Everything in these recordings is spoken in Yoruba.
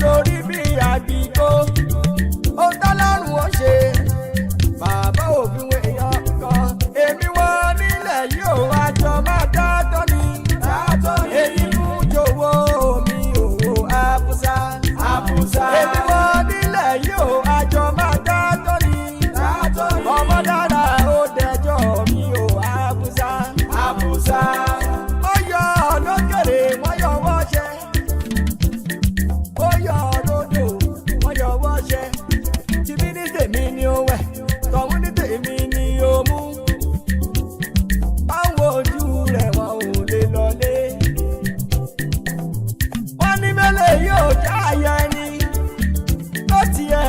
lórí bí àgbìgbó. Ó tọ́lọ́run ó ṣe bàbá òfin èèyàn kan. Èmi wọ́n nílẹ̀ yóò àjọ máa dátọ́ ni. Èyí mú jòwó mi òwò àbúsá. Èmi wọ́n nílẹ̀ yóò àjọ máa dátọ́ ni. Ọmọ dára ó dẹjọ́ mi ò àbúsá. Ó yọ lókèrè wọ́n yọ wọ́ṣẹ́. Ó yọ lódò wọ́n yọ wọ́ṣẹ́. Tìbí ní tèmi ni ó wẹ̀, tọ̀hún ní tèmi ni ó mú. Báwo ojú rẹ̀ wọn ò lè lọlé. Wọ́n ní mẹ́lẹ̀ yóò já àyà ẹni. Ó tiẹ̀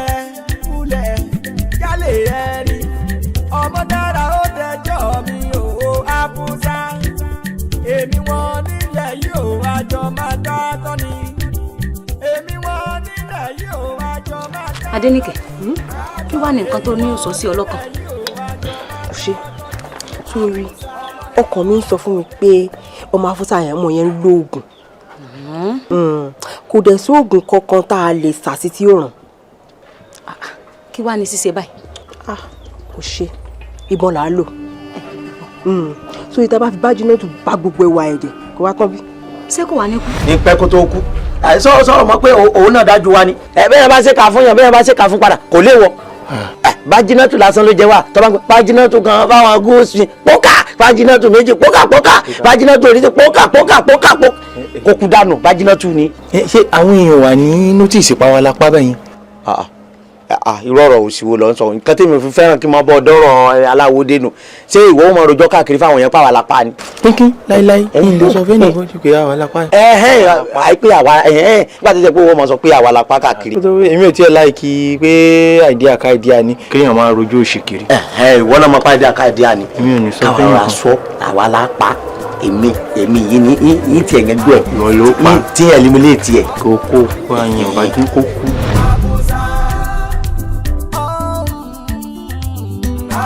kulẹ̀ jálè ẹni. Ọmọ dára ó dẹjọ́ mi ò àbúsá. Èmi wọn nílẹ̀ yóò àjọ máa dá tọ́ ni. Èmi wọn nílẹ̀ yóò àjọ máa dá. Adéníkẹ́, kí wàá ní nǹkan tó ní sọ sí ọlọ́kàn? Kò ṣe sórí ọkàn mi ń sọ fún mi pé ọmọ afúnṣà yẹn mọ̀ yẹn ń lo oògùn. Kò dẹ̀ sóògùn kankan tá a lè sà sí tí ó ràn. Kí wàá ní ṣíṣe báyìí? Kò ṣe, ìbọn là á lò. So ìta bá fi bá jiná tó bá gbogbo ẹwà ẹ̀jẹ̀ kó wá tán bí. Ṣé kò wá ní kú? Ní pẹ́ kó tó kú, sọ sọ mọ̀ pé òun náà dájú wa ni. Bẹ́ẹ̀ bá ṣe kà fún yàn, bẹ́ẹ̀ bá ṣe kà fún padà kò léwọ̀. Bájínátù lásán ló jẹ wá tọ́ba ń pẹ́ bájínátù kan fáwọn gúúsù pókà, bájínátù méjì pókà pókà, bájínátù orí pókà pókà pókà pókà, kó kú dànù bájínátù ni. Ṣé àwọn èèyàn wà ní notice pa wa lápá bẹ́yẹn? Irú ọ̀rọ̀ òsì wo ló ń sọ? Nǹkan tí mi fi fẹ́ràn kí n máa bọ́ dọ́rọ̀ aláwo dénú, ṣé ìwọ ó máa rojọ́ káàkiri fáwọn yẹn pàwọ́ lápá ni? Pínpín láíláí, yìí lè sọ fẹ́ nìkan jù pé àwa lápá. Ẹ̀hẹ́n, àìpé àwa, ẹ̀hẹ́n, nígbà tó jẹ́ pé wọ́n máa sọ pé àwa lápá káàkiri. Èmi ò tiẹ̀ láìkí pé idea ká idea ni kéèyàn máa rojọ́ òṣì kiri. Ẹ̀hẹ́n, ìwọ náà máa pa idea ká idea ni. Èmi ò ní sọ káwa fẹ́yàn ra kan. Sọ àwa lápá, èmi yìí ni yìí tiẹ̀ yẹn gbọ́ ẹ̀. Ìwọ ló pa. Tí ẹ̀ eliminate ẹ̀. Kó kó kó àyàn bá dín kó kú.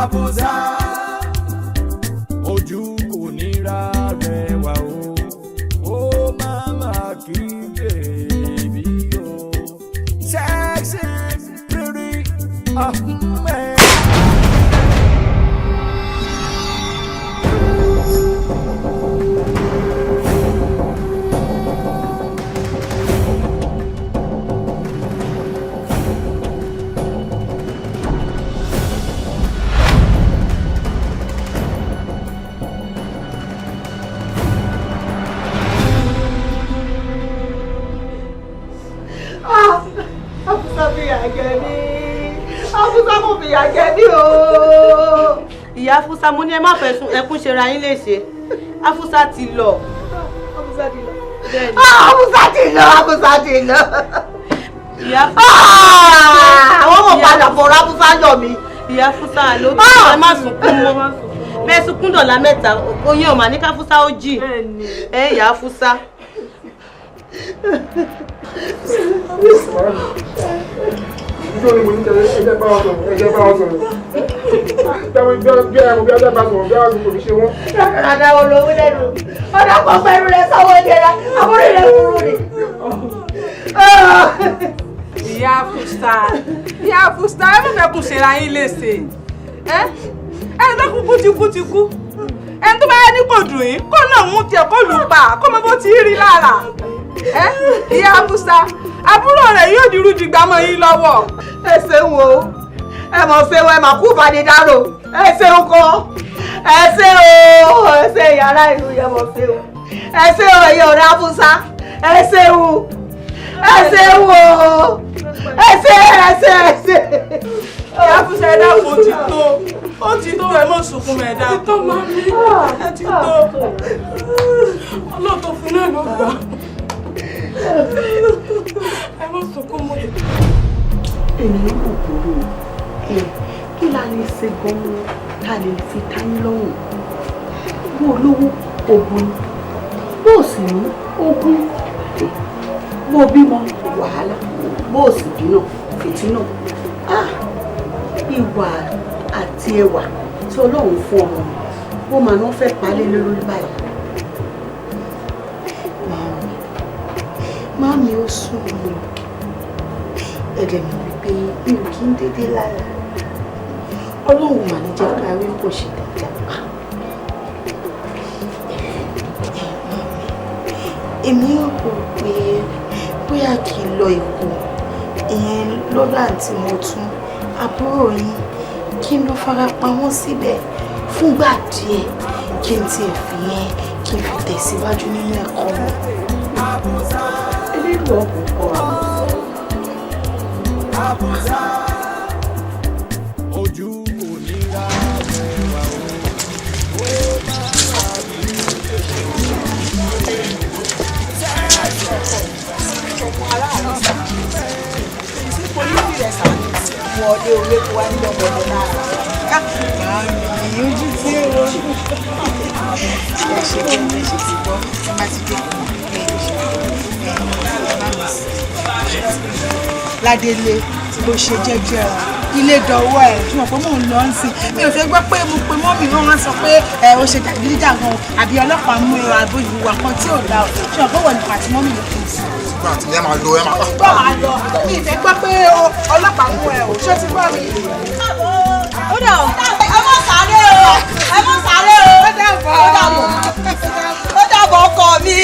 Abuza, ojú kò ní ra rẹwà o, ó máa ma kí bèbí o, sexy pretty ahmed. Afusa fìyà jẹ mí. Afusa kò fìyà jẹ mí o. Ìyá Afusa, mo ní ẹ má fẹ́ sun ẹkún ṣera yín léṣe. Afusa ti lọ. Afusa ti lọ. Bẹ́ẹ̀ni. Afusa ti lọ. Afusa ti lọ. Ìyá Afusa. Àwọn ọmọ padà fọ̀rọ̀ Afusa yọ mi. Ìyá Afusa ló ti ẹ má sunkún mọ́. Bẹ́ẹ̀ sunkún dọ̀la mẹ́ta, oyin ò mà ní káfúsá ó jì. Ẹ ìyá Afusa. Nítorí mo ní tẹ̀lé ẹjẹ́ bá wọn sọ̀rọ̀, ẹjẹ́ bá wọn sọ̀rọ̀. Bí ẹ̀rọ bí ẹjẹ́ bá sọ̀rọ̀ bí àwọn kò ní ṣe wọ́n. Rárá olówó lẹ́nu. Ọ̀dà kan pẹ̀lú rẹ̀ sáwọ́ ìdẹ́ra. Àbúrò rẹ̀ kúrú ni. Ìyá Afusa, ìyá Afusa, ẹ má fẹ́ kún ṣera yín léṣe. Ẹni tó kúkú ti kú ti kú. Ẹni tó bá yẹ ní kò dùn yín, kó náà mú tiẹ̀ kó lù pa, kó mọ bó ti rí lára. Ìyá Afusa, àbúrò rẹ̀ yóò dirú dìgbà mọ́ yín lọ́wọ́. Ẹ ṣeun o, ẹ mọ̀ ṣeun, ẹ mà kú ìbánidárò. Ẹ ṣeun kọ́, ẹ ṣe o, ẹ ṣe yàrá ìlú yẹn mọ̀ ṣeun. Ẹ ṣe o, ẹ̀yin ọ̀rẹ́ Afusa, ẹ ṣeun, ẹ ṣeun o, ẹ ṣe, ẹ ṣe, ẹ ṣe. Ìyá Afusa, ẹ dákun, ó ti tó, ó ti tó, ẹ mọ̀ sunkún mọ́, ẹ dákun. Ó ti tó màmí, ẹ ti tó. Ọlọ́run tó fún náà ló gbà. Ẹ mọ̀ sunkún mọ́. Ènìyàn kò kúrò ẹ, kí la lè ṣe gan-an tá a lè fi táyín lọ́rùn? Bó o lówó ogun ni, bó o sì ní ogun, bó o bímọ wàhálà, bó o sì bínà fìtínà. Ìwà àti ẹwà tí Ọlọ́run fún ọmọ mi, ó máa ń fẹ́ palẹ̀ lórí báyìí. Màámi, màámi, ó sùn mí. Ẹ dẹ̀ mọ̀ wípé mi ò kí ń dédé lálàá. Ọlọ́run mà ní jẹ́ ká rí kò ṣe dáadáa. Èmi ń rò pé bóyá kí n lọ Èkó, ìyẹn lọ́dọ̀ àǹtí mo tún àbúrò yín, kí n lọ fara pamọ́ síbẹ̀ fúngbà díẹ̀, kí n tiẹ̀ fi yẹn kí n fi tẹ̀síwájú nínú ẹ̀kọ́ mi. Elédùn ọkùn kọ́ àwọn. Ojú kò ní ra mẹ́wàá o, ó máa rí. Wọlé olé kó wá nílò ọmọdé lára. Màámi, ojú tí ó ẹ ṣe kí ẹ ṣe ti gbọ́, ẹ má ti jókòó, ẹ ṣe ẹ má mi sí. Ládélé, bó ṣe jẹ́jẹ́ o, ilé dọwọ́ ẹ̀ tí wọ́n pé mò ń lọ ń sìn. Mi ò fẹ́ gbọ́ pé mo pe mọ́mì wọn, wọ́n sọ pé ẹ ó ṣe jàgídíjàgan àbí ọlọ́pàá mú ẹ àbó ìhùwà kan tí ò dá o. Ṣé wọ́n pé wọ́n nìkan àti mọ́mì ló kù sí? Gbà tí ẹ máa lo ẹ máa. Gbọ́ máa lọ, mi ì fẹ́ gbọ́ pé ọlọ́pàá mú ẹ o, ṣé o ti gbọ́ mi? Ó dà o. Ẹ mọ̀ sáré o, ẹ mọ̀ sáré o. Ó dàbọ̀. Ó dàbọ̀. Ó dàbọ̀ ọkọ mi.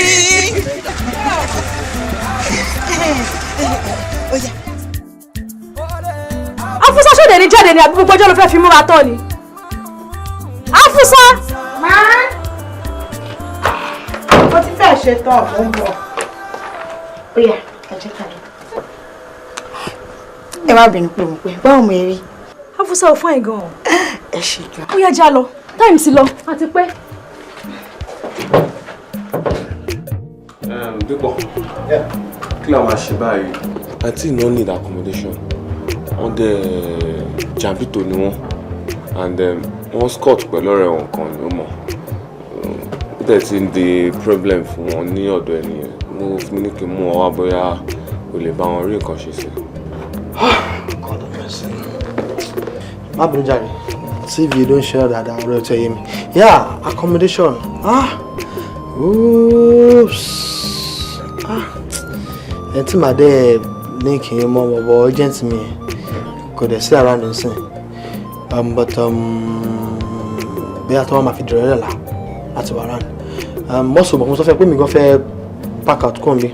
Ó yá. Afusa, ṣòdè ní jáde ni àbí gbogbo ọjọ́ ló fẹ́ fi múra tán ni? Afusa. Máa. Mo ti fẹ́ ṣe tán, mo ń bọ̀. Ó yá, ẹ jẹ́ ká lọ. Ẹ má bínú pé mo pẹ́, báwo mo rí? Afusa, ò fine gan-an. Ẹ ṣe gan. Ó yá, já lọ, time ti lọ àti pé. Dípọ̀, kí la máa ṣe báyìí? Àǹtí no need accommodation. Wọ́n dẹ̀ jàǹbìtò ni wọ́n and wọ́n scott pẹ̀lú ọ̀rẹ́ wọn kan ni ó mọ̀. Ó dẹ̀ ti ń di problem fún wọn ní ọ̀dọ̀ ẹni yẹn. Mo fi ní kí n mú ọ wá, bóyá o lè bá wọn rí nǹkan ṣe sí. God have mercy. Má bínú jàre, TV ló ń ṣe dáadáa, ọ̀rẹ́ ọ̀tẹ̀ yé mi. Yeah, accommodation. Ah, oops. Ah, ẹ tí màá dẹ́ link yẹn mọ́ bọ̀bọ̀ agent mi kò dẹ̀ sí around nsìn. But bóyá tí wọ́n máa fi dìrẹ́ lọ́la láti wà around. Mọ́sọ̀ mo sọ fẹ́ pé mi gan fẹ́ pack out kúrò níbí.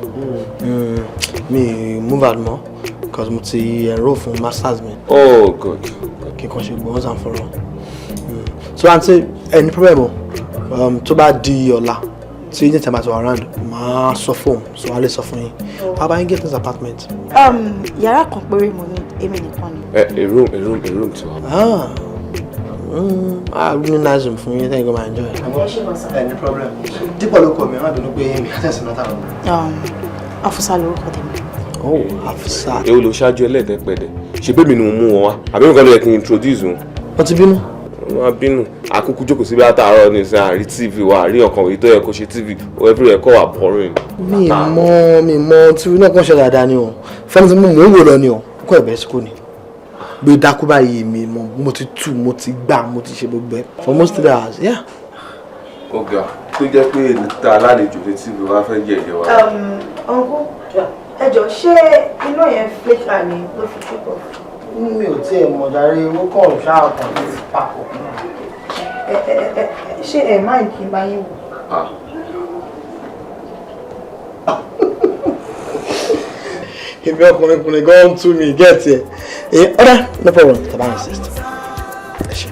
Mi move out mọ́ because mo ti enroll fún masters mi. Oh, good. Kí n kàn ṣe gbọ́n and for all. So aunty, any problem o, tó bá di ọ̀la tí agent máa ti wà around, màá sọ fóun, so a lè sọ fún yín. How about you get this apartment? Yàrá kan péré mo ní, èmi nìkan ni. Ẹ a room tiwa. Ah, ah, really nice room fún yín, thank you, go enjoy. Any problem. Dípò ló kọ mi, má bínú pé mi àtẹ̀sí náà tààrọ̀. Afusa lorúkọ tèmi. Oh, Afusa. Èwo ló ṣáájú ẹlẹ́ẹ̀dẹ́pẹ̀dẹ̀? Ṣe bẹ́ẹ̀ mi ni mo mú wọn wá? Àbí nǹkan ló yẹ kí n introduce wọn? Wọ́n ti bínú. Wọ́n á bínú. Àkókò jókòó síbi látàárọ̀ ní ìsìn, àrí TV wa, àrí ọkàn èyí tó yẹ kó ṣe TV, everywhere kọ́ wà boring. Mi mọ tí náà kàn ṣe dáadáa ni o. Fẹ́ni tí mo mò ń wò lọ ni o, kọ́ ẹ̀bẹ̀ sí kò ní. Gbé dákú báyìí, mi mọ mo ti tú, mo ti gbà, mo ti ṣe gbogbo ẹ̀ for most 3 hours, yeah. Ọ̀gá tó jẹ́ pé ta alálejò ní TV wa fẹ́ jẹ́ ẹ̀jẹ̀ wa. Uncle, ẹ jọ̀ọ́, ṣé iná yẹn flicker ni ló fi trip off? Mi ò tiẹ̀ mọ̀ jàre, owó kàn ṣáà kàn ní papọ̀. Ẹ ẹ ẹ, ṣé ẹ máa kí n bá yín wò? Ah. Èmi ọkùnrin kùnrin gan tú mi get ẹ. Ẹ ọ̀rẹ́, no problem, tàbá insist. Ẹ ṣe.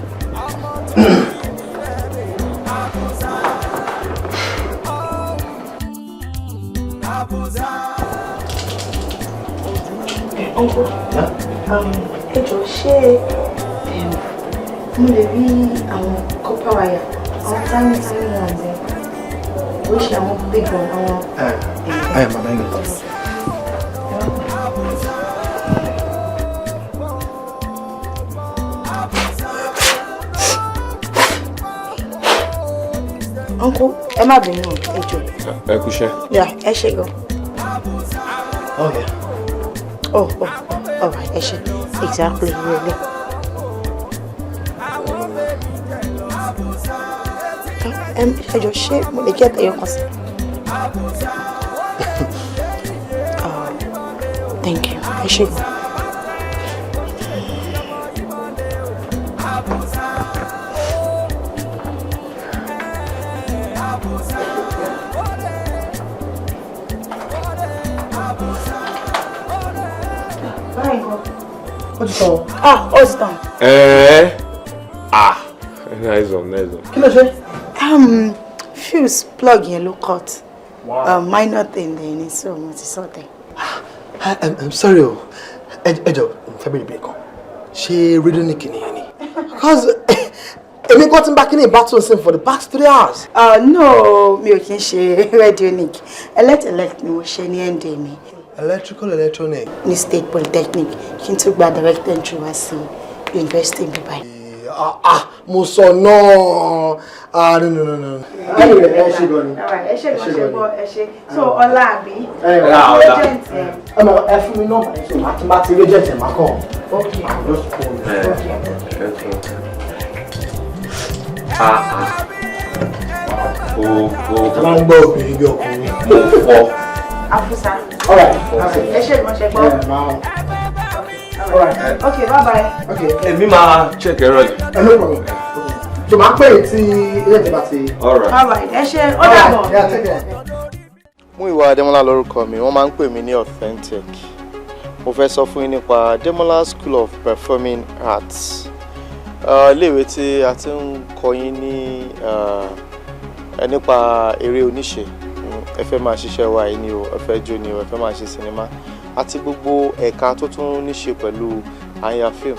Uncle, ẹ jọ̀ọ́, ṣé mo lè rí àwọn copper wire, àwọn tiny tiny ones ẹ, ó ṣe àwọn big one, àwọn. Ẹ màmá ẹ gẹ̀. Uncle, ẹ má bínú o, ẹ jọ̀ọ́. Ẹ kúṣẹ́. Yeah, ẹ ṣé gan. Okay. Oh, all right, ẹ ṣé, exactly, really. Ẹ jọ̀ọ́, ṣé mo lè get ẹyọ kan sí? Oh, thank you. Ẹ ṣé gan. nǹkan. Ó ti tàn. Ah, ó ti tàn. Ẹ̀ẹ́, ah, nice one, nice one. Kí ló ṣe? Fuse plug yẹn ló cut. Wow. Minor thing then ni, so mo ti sort ẹ. I'm sorry o. Ẹ jọ̀ọ́, mo fẹ́ bèrè ìbéèrè kan. Ṣé radionic nìyẹn ni? Because èmi kọ́ ti ń bá kíní battle sim for the past 3 hours. No, mi ò kí ń ṣe radionic. Elect ni mo ṣe ní ND mi. Electrical electronic. Ní State Polytechnic, kí n tó gba direct entry wá sí university mi báyìí. Ah ah, mo sọ náà. Ah, no, no, no, no. Anyway, ẹ ṣe gan ni. Ẹ ṣe gan, ṣe gbọ́, ẹ ṣe. So ọlá àbí? Ẹ ọlá. Agent ẹ. Ẹ mọ, ẹ fún mi nọ́mbà yẹn, so màá ti bá ti rí agent ẹ, máa kàn. Okay. Just call me. Ah ah. O o. Ẹ máa ń gbọ́ obìnrin bí ọkùnrin. Mo fọ. Afusa. All right. Ẹ ṣe gan, ṣe gbọ́. Ẹ máa. All right. Okay, bye bye. Okay. Èmi máa check ẹ̀rọ yìí. Ẹ no problem. So màá pè é tí agent bá ti. All right. All right, ẹ ṣe, ó dàbọ̀. Yeah, take care. Múyìwá Adémọ́lá lórúkọ mi, wọ́n máa ń pè mí ní Authentic. Mo fẹ́ sọ fún yín nípa Demola School of Performing Arts, iléèwé tí a ti ń kọ́ yín ní nípa eré oníṣe. Ẹ fẹ́ máa ṣiṣẹ́ wa yìí ni o, ẹ fẹ́ jó ni o, ẹ fẹ́ máa ṣe sinimá àti gbogbo ẹ̀ka tó tún níṣe pẹ̀lú àyà fíìmù,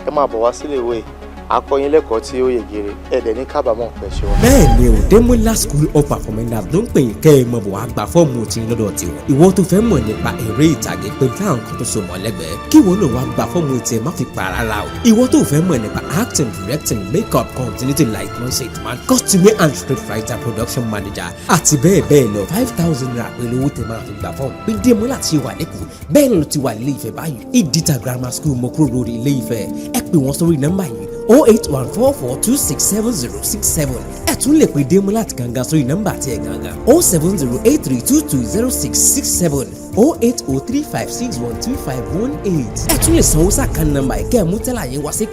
ẹ máa bọ̀ wá sílé ìwé, a kọ́ yín lẹ́kọ̀ọ́ tí ó yegere, ẹ dẹ̀ ní kábàámọ̀ pẹ̀ ṣe wá. Bẹ́ẹ̀ ni o, Demola School of Performing Arts ló ń pè yín kẹ́ ẹ mọ̀ bọ̀ wá gba fọ́ọ̀mù tí ń lọ́dọ̀ tiwọn. Ìwọ tó fẹ́ mọ̀ nípa eré ìtàgé pẹ̀lú àwọn kan tó so mọ́ lẹ́gbẹ̀ẹ́, kí ìwọ náà wá gba fọ́ọ̀mù tiẹ̀, má fi pa rárá o. Ìwọ tó fẹ́ mọ̀ nípa acting, directing, makeup, continuity, light man, set man, costume and script writer, production manager àti bẹ́ẹ̀ bẹ́ẹ̀ lọ, ₦5,000 pẹ̀lú owó tẹ̀ máa fi gba fọ́ọ̀mù. Bí Demola ti wà lẹ́kọ̀ọ́, bẹ́ẹ̀ ló ti wà nílé Ifẹ̀ báyìí, Ìdíta Grammar School, Mokro Road, Ilé Ifẹ̀. Ẹ pè wọ́n sórí nọ́mbà yìí, 08144267067. Ẹ tún lè pè Démọ́lá àti gangan sórí nọ́mbà tí ẹ gangan, 07083220667, 08035612518. Ẹ tún lè sanwó sí account nọ́mbà yìí, kẹ́ ẹ mú tẹ́lá yẹn wá sí kú,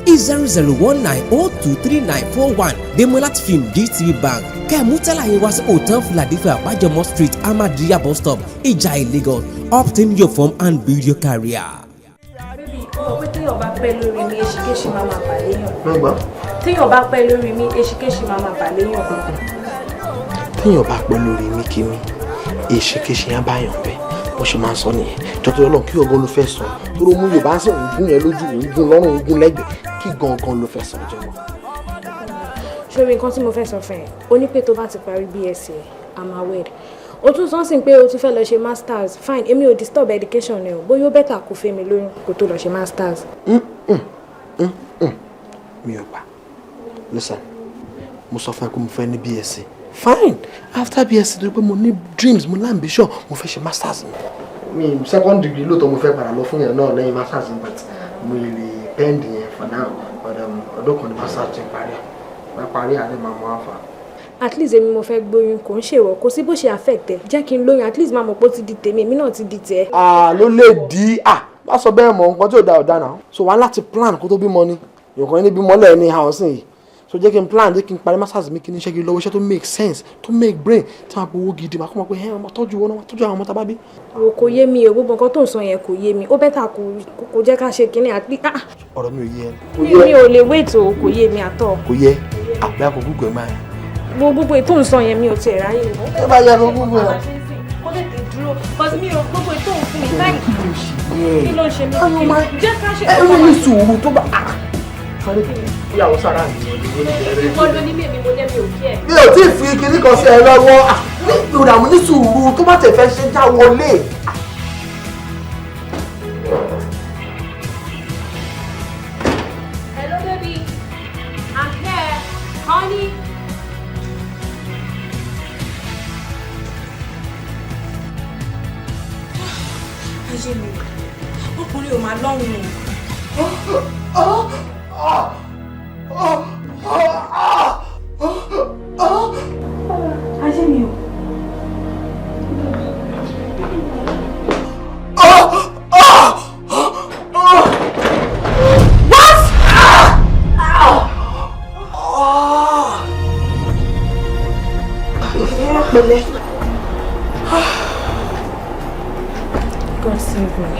0019023941, Démọ́lá Film, GTB Bank. Kẹ́ ẹ mú tẹ́lá yẹn wá sí Hotel Philadelphia, Àbájọmọ́ Street, Ahmadiyya Bus Stop, Ìjàyè, Lagos. Obtain your form and build your career. Ó pé téèyàn bá pẹ́ lórí mi, èṣìkéṣì máa máa bà léèyàn. Mo gbọ́. Téèyàn bá pẹ́ lórí mi, èṣìkéṣì máa máa bà léèyàn. Téèyàn bá pẹ́ lórí mi kí mi, èṣìkéṣì yẹn bá yàn bẹ́ẹ̀, bó ṣe máa ń sọ nìyẹn. Jọ̀tọ̀ Ọlọ́run, kí gangan ló fẹ́ sọ? Tó ló mú Yorùbá sí òun gún yẹn lójú, òun gún lọ́rùn, òun gún lẹ́gbẹ̀ẹ́, kí gangan ló fẹ́ sọ jẹ́wọ́? Ṣórí nǹkan tí mo fẹ́ sọ fún ẹ, o ní pé tó bá ti parí BSc ẹ, a máa wed. O tún sọ sí pé o tún fẹ́ lọ ṣe masters. Fine, èmi ò disturb education ẹ o. Bóyá ó better kó fẹ́ mi lóyún kó tó lọ ṣe masters. Mi ò gbà. Listen, mo sọ fún ẹ pé mo fẹ́ ní BSc, fine. After BSc, torí pé mo ní dreams, mo ní ambition, mo fẹ́ ṣe masters mi. Mi second degree lóòótọ́, mo fẹ́ padà lọ fún yẹn náà lẹ́yìn masters mi, but mo lè pend yẹn for now. But ọdún kan ní masters ti parí, máa parí àlẹ́, máa mọ àfà. At least èmi mo fẹ́ gbóyún, kò ń ṣèwọ. Kò sí bó ṣe affect ẹ. Jẹ́ kí n lóyún, at least máa mọ̀ pé ó ti di tèmi, èmi náà ti di tiẹ̀. Ah, ló lè di. Ah, má sọ bẹ́ẹ̀ mọ̀. Nǹkan tí ò da ò da náà, so wàá láti plan kó tó bímọ ni. Nǹkan ní bímọ lẹ́ẹ̀ ní house yìí, so jẹ́ kí n plan, jẹ́ kí n parí masters mi, kí n ṣe kí n lọ́wọ́ iṣẹ́ tó make sense, tó make brain, tí wọ́n á gbowó gidi, máa kọ́ mọ̀ pé ẹ ọmọ tọ́jú wọn, tọ́jú àwọn ọmọ tá a bá bí. Wo, kò yé mi o. Gbogbo nǹkan tó ń sọ yẹn kò yé mi. Ó better kò jẹ́ ká ṣe kínní àti ah. Ọ̀rọ̀ mi ò yé ẹ. Mi ò lè wait o, kò yé mi àtọ̀. Kò yé àbí àkókò gbogbo ẹ̀ máa. Gbogbo ètò ń sọ yẹn, mi ò tiẹ̀ ráyè. Ẹ bá yẹ kó gbogbo ẹ̀. Kó tètè dúró, cause mi ò gbogbo ètò ń fún mi time. Kí ló ń ṣe mí? Jẹ́ ká ṣe. Ẹ ní sùúrù tó bá ìyàwó sára mi. Ìwọ ló ní mímí, mo jẹ́ mi ò kí ẹ̀. Mi ò tí ì fi kinní kan sí ẹ lọ́wọ́ ní ìràmú, ní sùúrù, tó bá tẹ̀ fẹ́ ṣe já wọlé. Hello baby, I'm here, honey. Ayé mi, ọkùnrin ò máa lọ́rùn o. Ayé mi o. What? Pẹ̀lẹ́. God save me.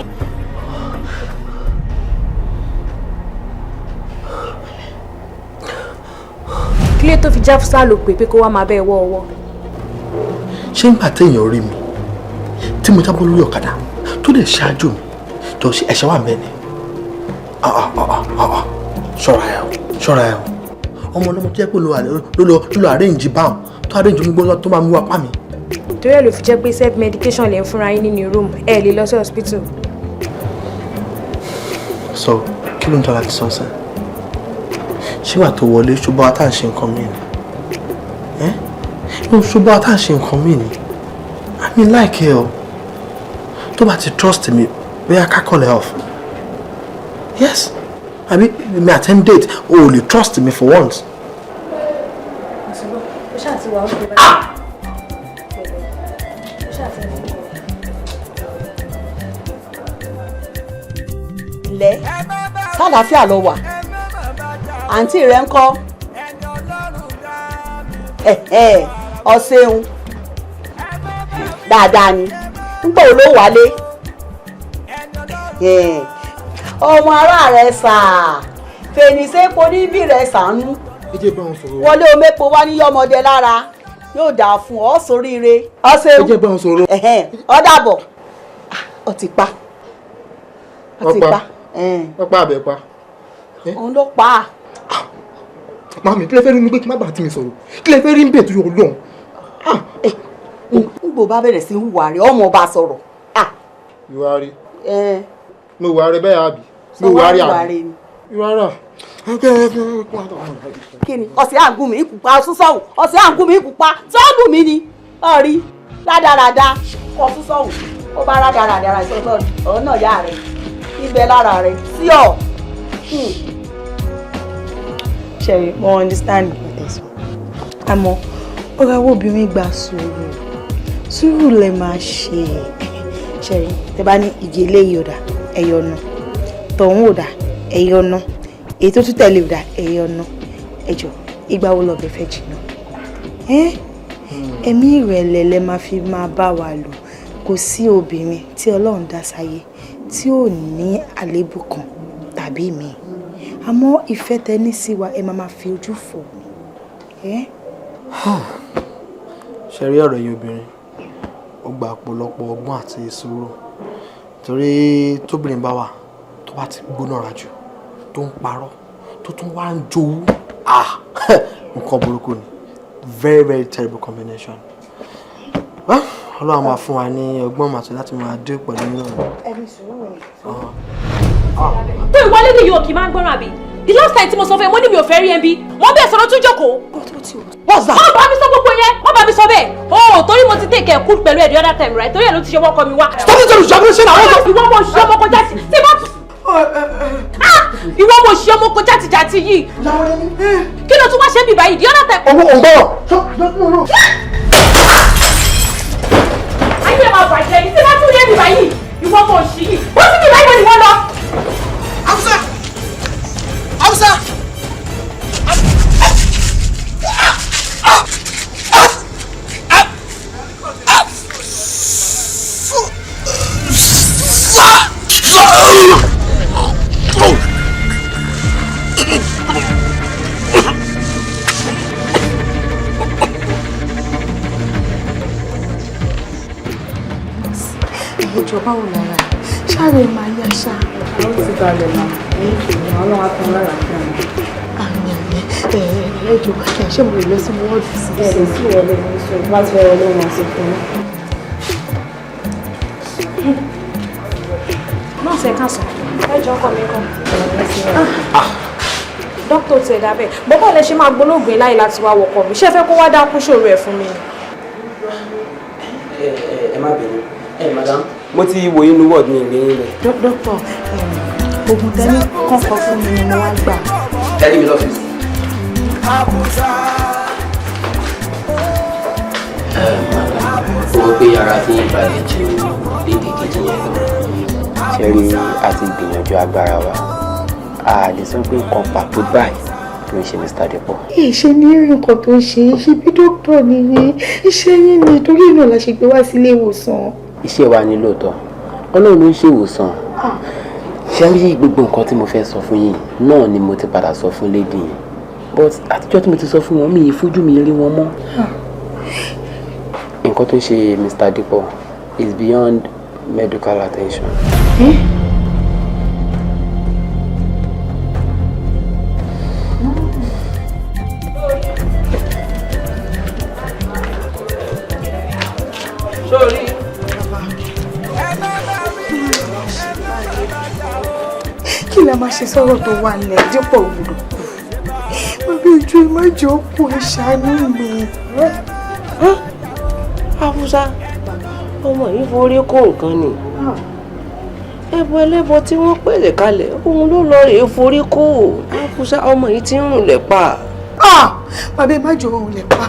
Jáfúsá ló pè pé kó wá máa bẹ́ẹ̀ wọ́ ọwọ́. Ṣé ńgbà téèyàn rí mi tí mo jábọ́ lórí ọ̀kadà tó lè ṣáájú mi jọ, ṣe ẹ̀ṣẹ̀ wà mẹ́ni? Ṣọ́ra ẹ o, ṣọ́ra ẹ o. Ọmọ ọlọ́mọ tó yẹ pé ló lọ arrange báwọn tó arrange omi gbọ́dọ̀ tó máa mú apá mi. Torí ẹ̀ ló fi jẹ́ pé self medication lè ń fúnra yín nínú room, ẹ lè lọ sí hospital. So kí ló ń tọ́ra ti sọ sẹ́? Ṣé wàá tó wọlé ṣùgbọ́n àtà ń ṣe nǹkan mí ni? Ẹ́ ṣùgbọ́n àtà ń ṣe nǹkan mí ni? I mean, like ẹ o, tó bá ti trust mi, bóyá ká call ẹ off. Yes, àbí mi attend date, o ò lè trust me for once. Ó ṣáà ti wà ó ṣe báyìí. Ó ṣáà ti ní. Ǹlẹ́, sálàáfíà ló wà? Àǹtí rẹ̀ ń kọ́? Ọ ṣeun, dáadáa ni. Ńgbà wo ló wálé? Ọmọ ará rẹ̀ sà fèrèsé níbí rẹ̀ sànú. Ẹ jẹ́ bá wọn sọ̀rọ̀. Wọlé omépo wá ní yọmọdé lára, yóò dáa fún ọ, sóríire. Ọ ṣeun. Ẹ jẹ́ bá wọn sọ̀rọ̀. Ọ dàbọ̀. Ọ ti pa, ọ ti pa. Wọ́n pa àbẹ̀ pa. Òun ló pa á. Màmí, kí lẹ fẹ́ rí mi pé kí má bàa tí mi sọ̀rọ̀? Kí lẹ fẹ́ rí ń bẹ̀ tó yọ lọ́hùn? N gbò bá bẹ̀rẹ̀ sí hùwà rẹ̀, ọmọ ọba sọ̀rọ̀. Ìwà rí. Mo wà rẹ bẹ́ẹ̀ àbí? Mo wà rí àbí? Ìwà rà. Kí ni ọ̀sẹ̀ àgùn mi ìkùpa ọ̀sùn sọ̀hún? Ọ̀sẹ̀ àgùn mi ìkùpa sọ́ọ̀lù mi ni ọ̀rí rádaràda kọ̀ fún sọ̀hún. Ó bá rádaràda ìsọ̀tọ̀ ọ̀hún náà yá rẹ̀ ibẹ̀ lára rẹ̀ sí ọ̀. Ṣẹ̀rí, mo understand nǹkan tẹ́ sọ, àmọ́ ọ̀rọ̀ àwọn obìnrin gba sùúrù, sùúrù lẹ máa ṣe. Ṣẹ̀rí, tẹ́ bá ní ìdí eléyìí ò dà, ẹ̀yọ̀ ọ̀nà tọ̀hún ò dà, ẹ̀yọ̀ ọ̀nà èyí tó tún tẹ̀lé ò dà, ẹ̀yọ̀ ọ̀nà ẹ̀jọ̀, ìgbà wo lọ́bẹ̀ fẹ́ jìnnà? Ẹ̀mí ìrẹ̀lẹ̀ lẹ máa fi máa bá wa lò. Kò sí obìnrin tí Ọlọ́run dá sáyé tí ò ní àléébù kan tàbí míì, àmọ́ ìfẹ́ tẹ ní sí wa, ẹ máa máa fi ojú fò ní. Ṣe rí ọ̀rọ̀ yìí, obìnrin ó gba ọ̀pọ̀lọpọ̀ ọgbọ́n àti sùúrù, torí tóbìnrin bá wà tó bá ti gbóná ra jù, tó ń parọ́, tó tún wá ń jowú, ah, nǹkan burúkú ni. Very, very terrible combination. Well, Ọlọ́run máa fún wa ní ọgbọ́n àti láti máa dé pẹ̀lú nínú. Ẹni sùúrù ni. Tó ìwọlé ní yóò kì í máa ń gbọ́ràn, àbí? The last time tí mo sọ fún ẹ, mo ní mi ò fẹ́ rí ẹ bí wọ́n bẹ́ẹ̀ sọ̀rọ̀, tún jókòó. What's that? Má bá mi sọ gbogbo yẹn, má bá mi sọ bẹ́ẹ̀ o, torí mo ti take care cool pẹ̀lú ẹ̀ the other time, right? Torí ẹ̀ ló ti ṣe wọ́kọ mi wá. Stop it, ṣe ṣe náà. Ìwọ mo ṣe ọmọ kọjá sí tí bá tún. Ìwọ mo ṣe ọmọ kọjá tìjàtì yìí. Kí ló tún wá ṣe bí báyìí the other time? Owó òǹgbọ̀rọ̀. Ayé ẹ̀ máa bàjẹ́ ní tí bá tún rí ẹ̀mí báyìí. Ìwọ mo ṣì yìí. Ó sì bí báyìí wọ́n ni wọ́n lọ. Hausa! Hausa! Ìjọba, báwo lára ṣáàrẹ máa yá ṣá? Ó ti balẹ̀ mà ní ìṣòro, Ọlọ́run á fún lára fún mi. Àmì, àmì. Ẹ jọ, ṣé mo lè lọ sí wọ́ọ̀dù sí? Ẹ lè sí ìwọlé ní sọ bá ti fẹ́ wọlé wọn sí fún mi. Nọ́ọ̀sì, ẹ káàsán. Ẹ jọ, ọkọ mi kọ́? Dókítà ti ẹ̀dá bẹ́ẹ̀ bọ́bọ́ lẹ ṣe máa gbólóògùn láyé láti wá wọkọ̀ mi. Ṣé ẹ fẹ́ kó wá dákú ṣòro ẹ̀ fún mi ni? Ẹ ẹ má bínú ẹ, madam, mo ti wò inú ward mi ìgbé yín lẹ. Dókítà, oògùn tẹ́lẹ̀ kọ́kọ́ fún mi ni mo wá gbà. Ẹ rí mi lọ́fíìsì. Ó pé ara tí ń balẹ̀ ju lédè kejì yẹn lọ. Ṣe rí, a ti gbìyànjú agbára wa, a lè sọ pé nǹkan pàtó báyìí ló ń ṣe Mr. Depo. Ìṣe ní rí nǹkan tó ń ṣe é ṣe bí dókítà nìyí, iṣẹ́ yín ni, torí náà la ṣe gbé wá sílé ìwòsàn. Iṣẹ́ wa ni lóòótọ́, Ọlọ́run ló ń ṣe ìwòsàn. Ṣé rí, gbogbo nǹkan tí mo fẹ́ sọ fún yín náà ni mo ti padà sọ fún lady yẹn. But àtijọ́ tí mo ti sọ fún wọn, mi ì fojú mi rí wọn mọ́. Nǹkan tó ń ṣe Mr. Dipo is beyond medical attention. Sórí. Kí la máa ṣe sọ̀rọ̀ tó wà nílẹ̀? Dípò gbọ́dọ̀ kú. Bàbá, ìjọ, ẹ má jẹ́ ó kú, ẹ ṣàánú mi. Afusa, ọmọ yìí forí kó nǹkan ni. Ẹbọ ẹlẹ́bọ tí wọ́n pèlè kalẹ̀, òun ló lọ rèé forí kó. Afusa, ọmọ yìí ti ń rùn lẹ̀ pa. Bàbá, ẹ má jẹ́ òun lẹ̀ pa.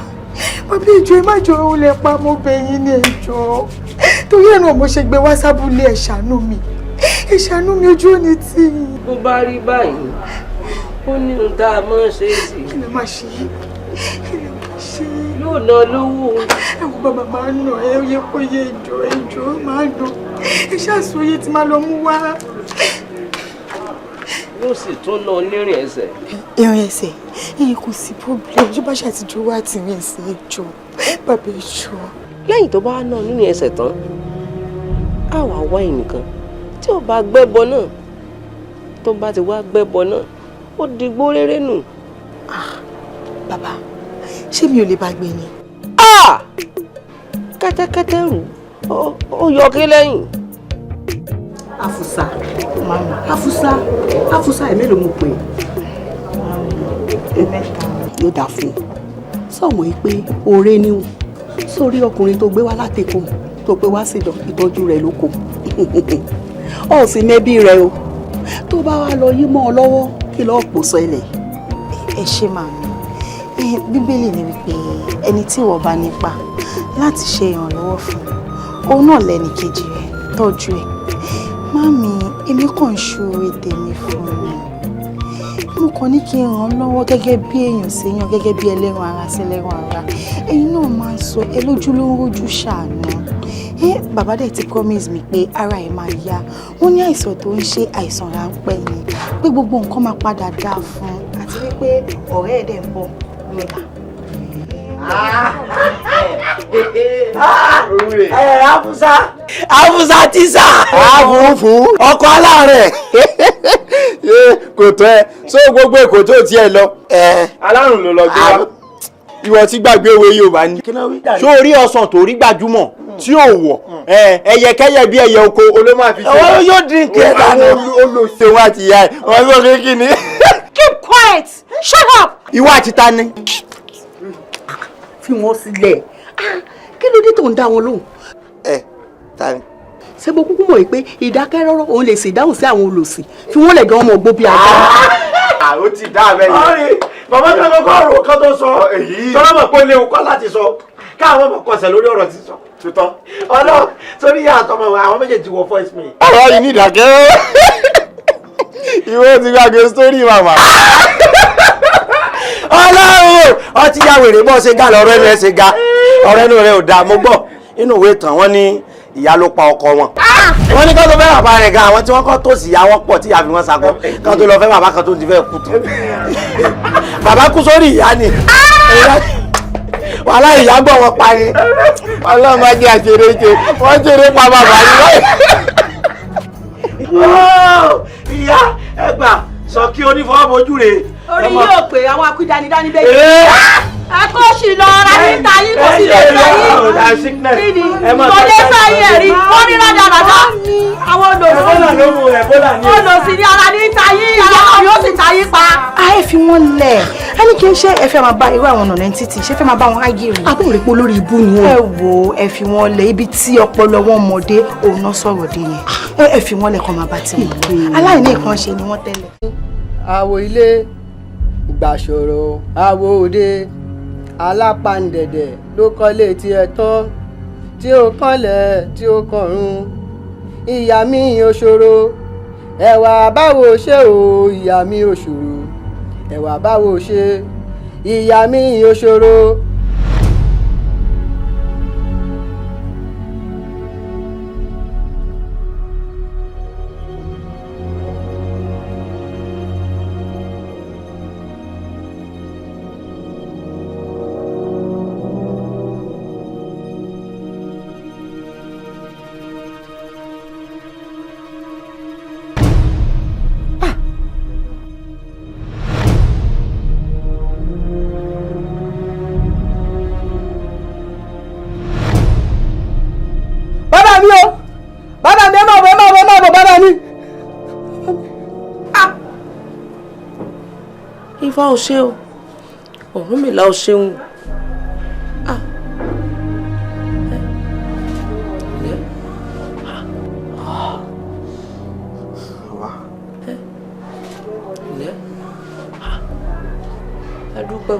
Bàbá, ìjọ, ẹ má jẹ́ òun lẹ̀ pa, mo bẹ̀ yín ní ẹjọ́. Torí ẹ̀rùn mo ṣe gbé wá sábúlé. Ẹ ṣàánú mi, ẹ ṣàánú mi, ojú ò ní tì yín. Bó bá rí báyìí, ó ní ohun tá a máa ṣe sí. Kí ló máa ṣe? Kí ló máa ṣe? Yóò ná lówó. Ẹ wo, bàbá, máa ń nà ẹ yẹ kó yẹ. Ìjọ, ìjọ, máa ń nà ẹ ṣàṣòye tí máa lọ mú wá. Yóò sì tún ná onírìn ẹsẹ̀. Ìrìn ẹsẹ̀ ìyẹn kò sí problem. Ṣé bá ṣàtijọ́ wá àti ìrìn ẹsẹ̀? Ìjọ, bàbá, ìjọ. Lẹ́yìn tó bá ná onírìn ẹsẹ̀ tán, á wàá wá ẹnìkan tí ò bá gbẹ́bọ náà. Tó bá ti wá gbẹ́bọ náà, ó digbó réré nù. Bàbá, ṣé mi ò lè bá gbé ni? Kẹ́tẹ́kẹ́tẹ́ rù ó yọ kí lẹ́yìn. Afusa, Afusa, Afusa, ẹ̀ mélòó mo pè é? Yóò dáa fún un. Sọ̀mọ́ yìí pé oore ni o. Sórí ọkùnrin tó gbé wá látẹ̀kọ́ tó gbé wá sí ìtọ́jú rẹ̀ lóko, ọ̀ sì mẹ́bí rẹ̀ o. Tó bá wá lọ yí mọ́ ọ lọ́wọ́, kí lọ́ọ́ pò sọ ilẹ̀. Ẹ ṣe, màmí. Bíbélì ni wípé ẹni tí ìwọ bá nípa láti ṣe ìrànlọ́wọ́ fún, òun náà lẹ́ni kejì rẹ̀, tọ́jú ẹ̀. Màmí, èmi kàn ń ṣoore tèmi fún mi. Mo kàn ní kí n ràn án lọ́wọ́ gẹ́gẹ́ bí èèyàn sí èèyàn, gẹ́gẹ́ bí ẹlẹ́ran ara sí ẹlẹ́ran ara. Ẹ̀yin náà máa ń sọ ẹ lójú ló ń rójú ṣàánú ẹ. Bàbá dẹ̀ ti promise mi pé ara ẹ̀ máa yá. Wọ́n ní àìsàn tó ń ṣe, àìsàn ráńpẹ́ ni, pé gbogbo nǹkan máa padà dáa fún un, àti wípé ọ̀rẹ́ ẹ̀ dẹ̀ ń bọ̀ lọ́la. Ẹ Afusa, Afusa tíṣà. Àfúfú. Ọkọ aláàrẹ. Kò tó ẹ so gbogbo èkó tó tiẹ̀ lọ. Alárùn ló lọ gbé wá. Ìwọ tí gbàgbé òwe Yorùbá ni. Ṣó orí ọsàn tó rí gbajúmọ̀ tí ò wọ̀, ẹyẹkẹyẹ bí ẹyẹ oko olómọ àfi ṣe. Ọwọ́ yóò dín kí ẹ dànù. Olóṣèwọ́ àti ìyá ẹ̀ wọ́n sọ pé kí ni. Keep quiet, shut up. Ìwọ àti ta ni. Fi wọn sílẹ̀. Kí ló dé tó ń dá wọn lóhùn? Ẹ ta ni. Ṣé mo kúkú mọ̀ pé ìdákẹ́rọ́rọ́ òun lè sì dáhùn sí àwọn olòṣì? Fi wọ́n lẹ̀ gan, ọmọ ògbó bí ajá. Ó ti dá abẹ́ yẹn. Ọ̀rẹ́ bàbá tí wọn kọ́ ọ̀rọ̀ kan tó sọ, tọ́lá mọ̀ pé ó léwu kọ́ láti sọ, káwọn ọmọ kọsẹ̀ lórí ọ̀rọ̀ sísọ. Tutọ́. Ọlọ́ sórí ìyá àtọmọ àwọn méjèèjì wọ voice mail. Ọ̀rọ̀ yìí ní ìdákẹ́rọ́rọ́. Ìwọ ti gbàgbé sórí màmá. Ọlọ́run, ọtí ya wèrè bọ́ ṣe ga lọ́rọ́ ẹnu ẹ ṣe ga, ọ̀rọ̀ ẹnu rẹ ò dáa. Mo gbọ́ inú ìwé ìtàn, wọn ní ìyá ló pa ọkọ wọn. Wọ́n ní kó tó fẹ́ bàbá rẹ̀ gan, àwọn tí wọ́n kọ́ tó sì yá wọ́n pọ̀ tí ìyá fi wọ́n sakọ kó tó lọ fẹ́ bàbá kan tó ti fẹ́ kú tán. Bàbá kú sórí ìyá ni wàhálà, ìyá gbọ́ wọn pa ni. Ọlọ́run má jẹ́ àṣeré ṣe, wọ́n ṣeré pa bàbá yìí báyìí. Ìyá ẹgbà sọ kí onífọwọ́bojú rè. Orí yóò pé àwọn akúdanidání bẹ́ẹ̀. Ẹ kó sì lọ ra níta yín, kò sì lè sọ yín. Kí ni kò lè sọ yín? Ẹ̀rí wọ́n ní rádaràdá àwọn olòṣì olòṣì ní ara níta yín, ìyá náà yóò sì ta yín pa. A ẹ fi wọn lẹ̀. Ẹ ní kí n ṣe ẹ fẹ́ máa bá irú àwọn ọ̀nà títì ṣé fẹ́ máa bá wọn ágìrì. Àbúrò rẹ̀ pé olórí ibú ni wọn. Ẹ wo, ẹ fi wọn lẹ̀. Ibi tí ọpọlọ wọn mọdé òun náà sọ̀rọ̀ dé yẹn. Ẹ fi wọn lẹ̀ kọ́ máa bá tiwọn lọ. Aláìní nǹkan ṣe ni wọ́n tẹ́lẹ̀. Àwo ilé ìgbàsọ̀rọ̀, àwo òde alápàǹdẹ̀dẹ̀ ló kọ́lé tiẹ̀ tán tí ó kànlẹ̀ tí ó kọ̀run. Ìyá mi ò ṣòro, ẹ̀wà báwo ṣe o? Ìyá mi ò ṣòro, ẹ̀wà báwo ṣe? Ìyá mi ò ṣòro. Ifá ò ṣe o, Ọ̀rúnmìlà ò ṣeun. Adúpẹ́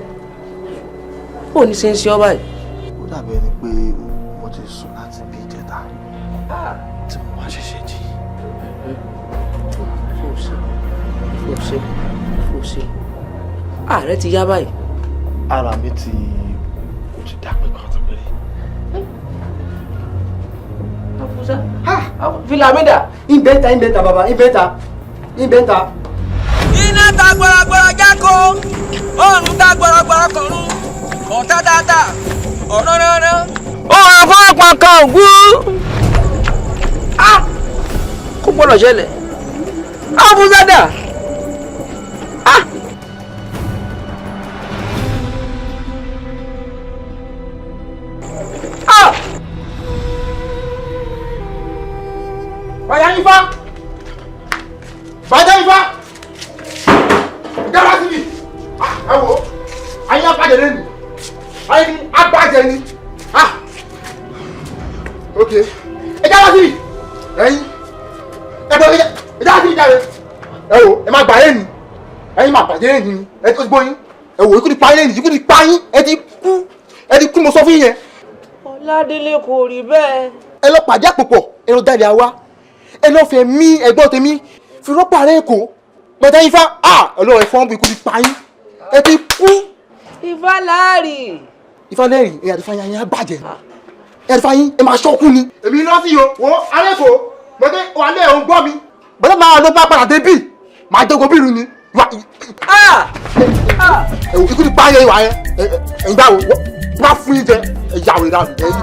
o, ní ṣe ń ṣe ọ báyìí. Ó dàbí ẹni pé mo ti sùn láti bí ìjẹta tí mo wá ṣẹ̀ṣẹ̀ jí. Fòṣe fòṣe, ààrẹ ti yá báyìí. Ara mi ti ó ti dàgbé kan tó péré. Afusa fìlà mi dà. Ìbẹ́ta ìbẹ́ta bàbá ìbẹ́ta ìbẹ́ta. Iná ta gbọ̀rọ̀gbọ̀rọ̀ jáko, oòrùn ta gbọ̀rọ̀gbọ̀rọ̀ kọ̀run, ọ̀tá tata ọ̀rọ̀ ránran. Òun fún ọ̀pọ̀ kan ògún. Kò gbọ́dọ̀ ṣẹlẹ̀. Afusa dà. Bàjá ifá! Bàjá ifá! Dára sí mi! Ẹ wo, ayé abájẹ lẹ́nu. Ayé ni abájẹ ni. Ok. Ẹ jára sí mi! Ẹyin. Ẹ bọ̀ ẹ jára sí mi jáde. Ẹ wo, ẹ máa gbà yé ni. Ẹyin máa bàjẹ́ yé ni. Ẹ ti gbọ́ yín. Ẹ wo, ikú ti pa yín lẹ́nu, ikú ti pa yín. Ẹ ti kú. Ẹ ti kú mo sọ fún yín yẹn. Ọládélé kò rí bẹ́ẹ̀. Ẹ lọ pàdé àpòpọ̀, ẹ lọ dalẹ̀ àwa. Ẹ lọ fẹ́ mí ẹ̀gbọ́n tèmi fi rọ́pò ààrẹ Èkó pẹ̀tẹ́ ifá ọlọ́run ẹ̀fọ́n bí ikú ti pa yín ẹ ti kú. Ifá láàrì. Ifá lẹ́rìí ẹ̀yà àti fáyín ayé á bàjẹ́ ẹ̀yà àti fáyín ẹ máa ṣọ́kú ni. Èmi lọ sí o wo ààrẹ Èkó pẹ̀tẹ́ alẹ́ ò ń gbọ́ mi bọ́dọ̀ máa lọ bá padà dé bí máa jẹ́gun bí irun ni. Ikú ti pa yẹn ìwà yẹn ẹ̀yìn báwo wọ́n á fún yín jẹ ẹ̀yà òrìrà ẹ̀yìn.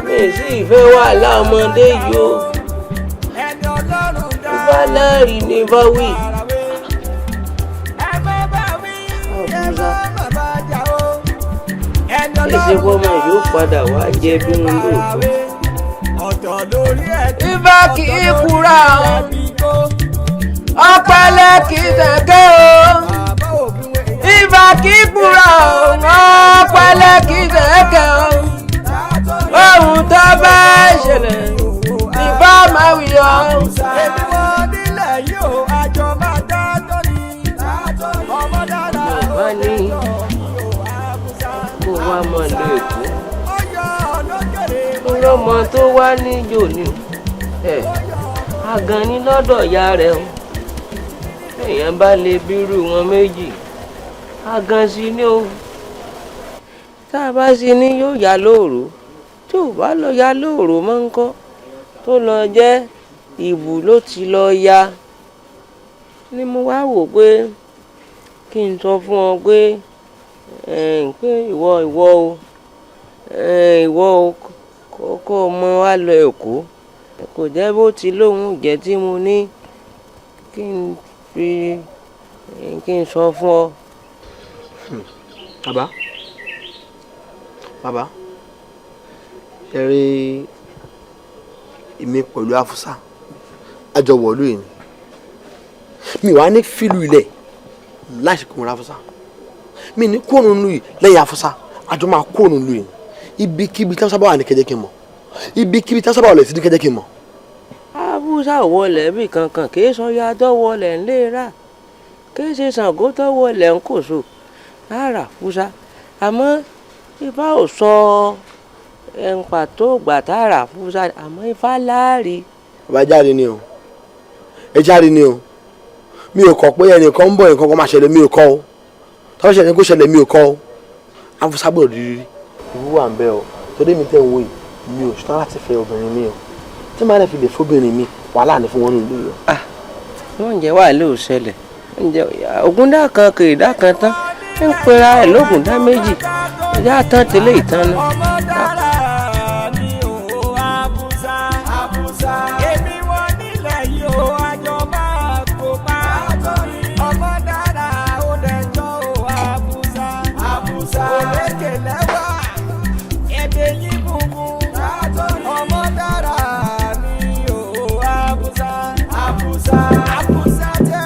Mi sì fẹ́ wàhálà ọmọdé yìí o. Ifá láàrí ni bá wí. Àbúrò èsì fọmọ yóò padà wá jẹ bí wọn lóòótọ́. Ifá kì í kúra o, ọ̀pẹ̀lẹ̀ kì í tẹ̀gẹ́ o. Ifá kì í kúra o, ọ̀pẹ̀lẹ̀ kì í tẹ̀gẹ́ o. Ohun tó bá ṣẹlẹ̀ ìbá máa wí ọ. Èmi wọ́n nílẹ̀ yóò àjọ máa dá tóní. Ọmọ dára Bàbá ní kó wá mọ̀ lọ Èkó. Ọlọ́mọ tó wá níjò ni àgàn ni lọ́dọ̀ ìyá rẹ̀ o. Èèyàn bá lè bírú wọn méjì, àgàn sí ni o. Tá a bá sí ni yóò yá lóòrò. Tí ò bá lọ ya lóòrò mọ́ ń kọ́ tó lọ jẹ́ ìbù ló ti lọ ya ni mo wá wò pé kí n sọ fún ọ pé pé ìwọ ìwọ o ìwọ o kókó ọmọ wa lọ Èkó kò jẹ́ bó ti lóun jẹ́ tí mo ní kí n fi kí n sọ fún ọ. Bàbá bàbá ẹ rí èmi pẹ̀lú Afusa àjọ wọ̀lú yìí mi wàá ní fílù ilẹ̀ láti kó wọn Afusa mi ní kóònù lù yìí lẹ́yìn Afusa àjọ máa kóònù lù yìí ibikíbi tí Afusa bá wà ní kẹjẹ kí n mọ̀ ibikíbi tí Afusa bá wà lẹ̀ sí ní kẹjẹ kí n mọ̀. Afusa wọlé bí kankan kì í sọ ya tó wọlé ń lè rà kì í ṣe Ṣàngó tó wọlé ń kòso rárá Afusa àmọ́ Ifá ò sọ ẹnpa tó gbà tààrà Afusa àmọ́ Ifá láàrí. Bàbá jáde ni o ẹ jáde ni o mi ò kọ̀ pé ẹnìkan ń bọ̀ nǹkan kan máa ṣẹlẹ̀ mi ò kọ́ o tọ́wọ́ ṣẹlẹ̀ kó ṣẹlẹ̀ mi ò kọ́ o Afusa gbọ́dọ̀ di rírí. Ìwú wà ń bẹ o torí mi tẹ̀ ń wò yìí mi ò ṣetán láti fẹ́ obìnrin mi o tí màá rẹ̀ fi lè fóbìnrin mi wàhálà ni fún wọn nílùú yìí. Wọ́n ń jẹ́ wàhálà ò ṣẹlẹ̀ ògúndá kan kì í dá kan tán ń pera ẹ̀ lógúndá méjì ìyá tán tẹ́lẹ̀ ìtàn náà. Afusa.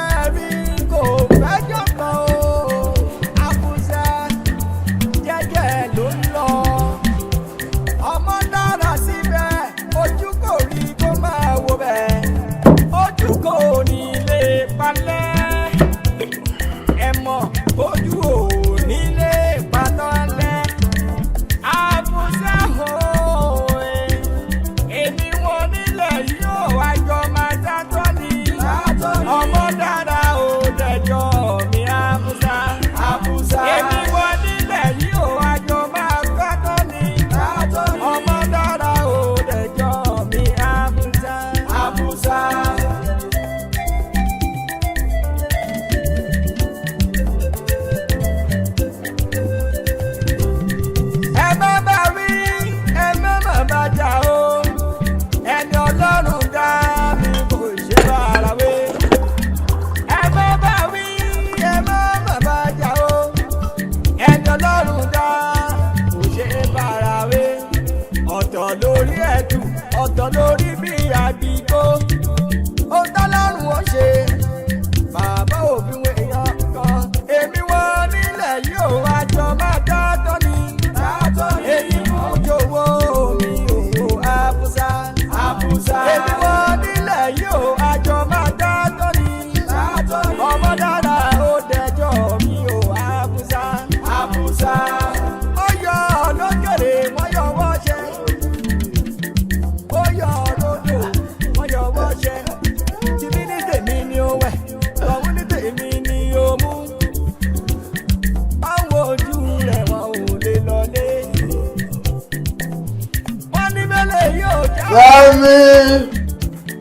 Fẹ́mi.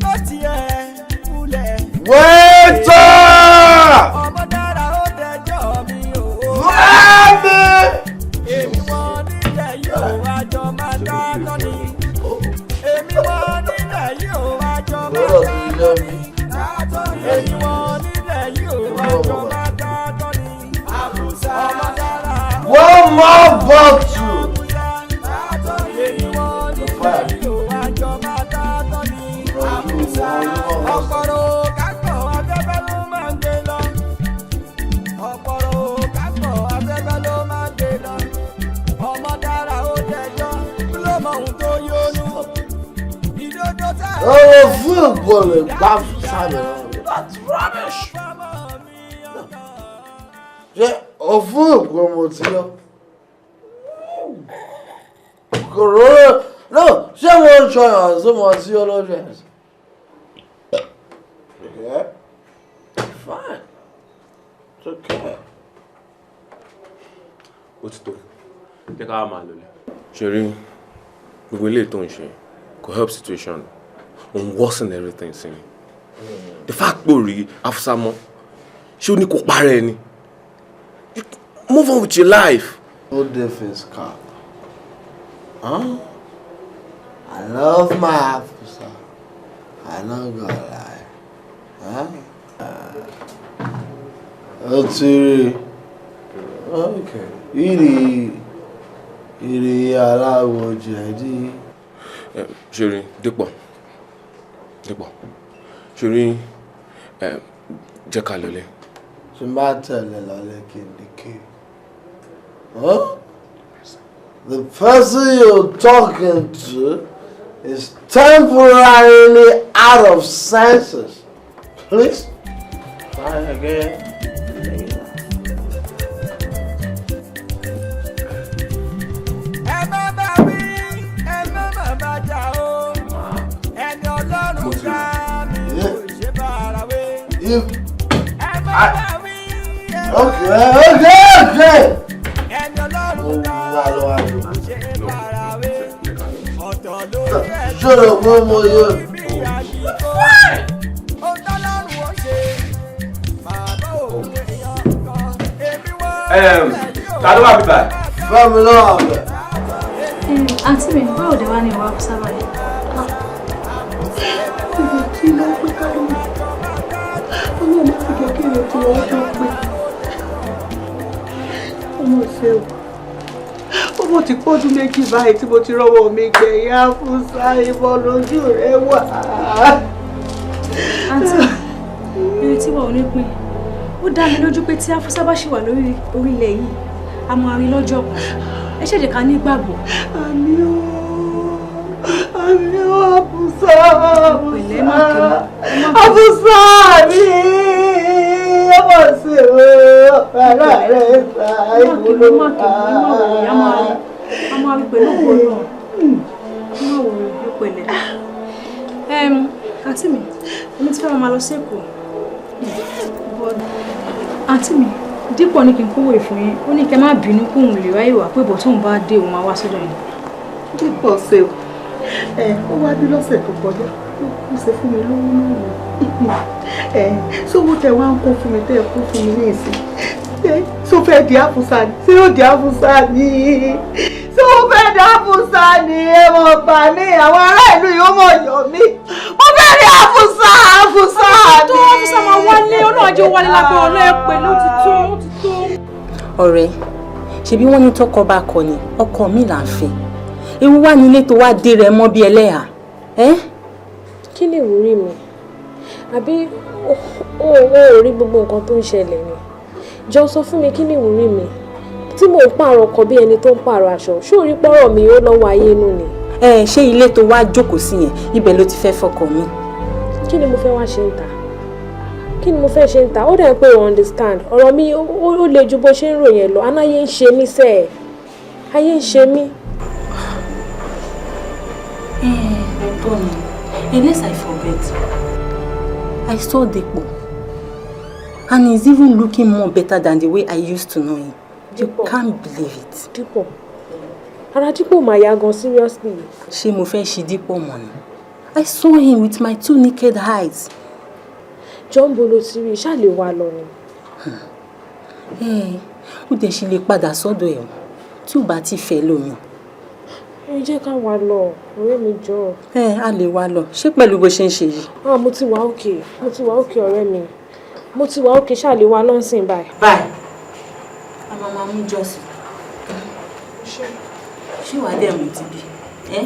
Ó tiẹ̀ kulẹ̀. Waiter! Ọmọ dára ó dẹjọ́ mi o. Fẹ́mi. Èmi wọn nílẹ̀ yóò àjọ máa dá tọ́ ni. Èmi wọn nílẹ̀ yóò àjọ máa dá tọ́ ni. Èmi wọn nílẹ̀ yóò àjọ máa dá tọ́ ni. Àbùsà ọmọ dára. One more bottle. Èmi wọn nílẹ̀ yóò àjọ máa dá tọ́ ni. Àbùsà ọ̀pọ̀rọ̀ kápọ̀ afẹ́fẹ́ ló máa ń gbé lọ. Ọ̀pọ̀rọ̀ kápọ̀ afẹ́fẹ́ ló máa ń gbé lọ. Ọmọ dára ó dẹjọ́ ló mọ ohun tó yónú. Ìdodo tá a Ọ̀rọ̀ fún ìgbọ̀lẹ̀ gbà sábẹ̀ náà. That's rubbish. Ṣé ọ̀fun ìgbọ̀n mo ti yọ? Kòró no, ṣé wọ́n ń ṣọyàn sí mo ti yọ lójú ẹ̀? Okay. Fine. It's okay. Ó ti tó, jẹ́ ká máa lọlé. Ṣe rí gbogbo eléyìí tó ń ṣe kò help situation, òun worsen everything sí ni. The fact pé ò rí Afusa mọ́, ṣé ó ní kó parẹ́ ni? Move on with your life. No dey face cap. Huh? I love my Afusa. I no go lie. Huh? Ó ti rí. Okay. Ìrì ìrì aláwọ̀ jẹ̀dí. Ṣeré Dípọ̀, Dípọ̀, ṣeré, jẹ́ ká lọlé. Tí n bá tẹ̀lé lọlé kí n ní kí. Huh? The person you're talking to is temporarily out of senses. Please try again. Ẹ má bá wí, ẹ má má bá jà o. Ẹni Ọlọ́run dá mi kò ṣe bára wé. If Ẹ má I bá wí, ẹ má Okay. Ẹni Ọlọ́run dá Wà lọ wà lọ. kò ṣe bára wé. Ọ̀tọ̀ ló jẹ́ Ṣé o mọ mo yẹ? bí àyíkó. Ohun tọ́lọ́run ó ṣe, bàbá òun èèyàn kan. Èmi wọ́n Ta ló wà bíbá? Fẹ́mi náà wà bẹ̀. Àǹtí mi, báwo dé wá ní ìwà Afusa báyìí? Ìrètí ló pé ká ló Ọlọ́run má fi jẹ́ kí ìrètí wọn tó pé. Ọmọ ṣe o, ọmọ ti pọ́dún 2 báyìí tí mo ti rọ́wọ́ mi gbẹ̀yìn. Afusa, ìbọn lójú rẹ wà. Àǹtí mi, ìrètí wa ò ní pin. Ó dá mi lójú pé tí Afusa bá ṣì wà lórí orílẹ̀ yìí, a máa rí lọ́jọ́ kan. Ẹ ṣèjì ká ní gbàgbọ́. Àmín o, àmín o, Afusa, Pẹ̀lẹ́, má kẹ́ mọ́. Afusa mi, ọmọ ṣe o, ara rẹ sá ìwúlò. Má kẹ́ mọ́, ẹ má wò ó, a máa rí pẹ̀lú ògo náà. Ẹ má wò ó, ẹ pẹ̀lẹ́. Àǹtí mi, èmi ti fẹ́ máa lọ sí Èkó. Àǹtí mi, Dípọ̀ ní kí n kówó ìfún yín, ó ní kẹ́ má bínú kóun lè ráyè wá pé bọ̀ tóun bá dé òun máa wá sọ́dọ̀ yín. Dípọ̀ ṣe o, ẹ ó wá bí lọ́sẹ̀ tó kọjá, ó ṣe fún mi lówó lówó. Ẹ sówó tẹ wá ń kó fún mi tẹ kó fún mi ní ìsìn. Ẹ só fẹ́ di Afusa ni, ṣé yóò di Afusa ni? Ṣé ó fẹ́ di Afusa ni? Ẹ mọ̀ bà mí, àwọn ará ìlú yìí ó mọ̀ yọ̀ mí. Mo fẹ́ rí Afusa, Afusa mi. Tó Afusa máa wálé, Ọlọ́run á jẹ́ ó wálé lágbára Ọlọ́run, ẹ pẹ̀lú ó ti tó, ó ti tó. Ọ̀rẹ́, ṣebí wọ́n ní tọkọ bá kọ ni ọkọ mi là ń fẹ́. Ewu wà nílé tó wá dé rẹ mọ́ bí ẹlẹ́hà. Ẹ́ Kí ni ìwúrí mi? Àbí o ò rí gbogbo nǹkan tó ń ṣẹlẹ̀ ni? Jọ sọ fún mi, kí ni ìwúrí mi? Tí mò ń pààrọ̀ ọkọ bí ẹni tó ń pààrọ̀ aṣọ, ṣé o rí pọ́rọ̀ mi ó lọ́wọ́ ayé inú ni? Ẹ ṣé ilé tó wá jókòó sí yẹn, ibẹ̀ ló ti fẹ́ fọkọ mi. Kí ni mo fẹ́ wá ṣe ń ta? Kí ni mo fẹ́ ṣe ń ta? Ó dẹ̀ pé o understand. Ọ̀rọ̀ mi ó le ju bó ṣe ń rò yẹn lọ. Anáyé ń ṣe mí sẹ́ ẹ̀. Ayé ń ṣe mí. Tony, unless I forget, I saw Depo and he's even looking more better than the way I used to know him. You can't believe it. Dípọ̀, Ara Dípò mà yá gan, seriously. Ṣé mo fẹ́ ṣe Dípò mọ̀ ni? I saw him with my two naked eyes. Jọ ń bolo ti rí i, ṣáà lè wá lọ ni. Ẹ ó dẹ̀ ṣe lè padà sọ́dọ̀ ẹ̀ o tí ò bá ti fẹ́ lómi. Ẹ jẹ́ ká wá lọ, ọ̀rẹ́ mi, jọ. Ẹ á lè wá lọ, ṣé pẹ̀lú bó ṣe ń ṣe yìí? Ah, mo ti wà okay, mo ti wà okay, ọ̀rẹ́ mi. Mo ti wà okay, ṣáà lè wá lọ́nsìn báyìí. Báyìí a máa máa mú jọ́sìn. Ṣé wàá dẹ̀ mú ti bí? Ẹ́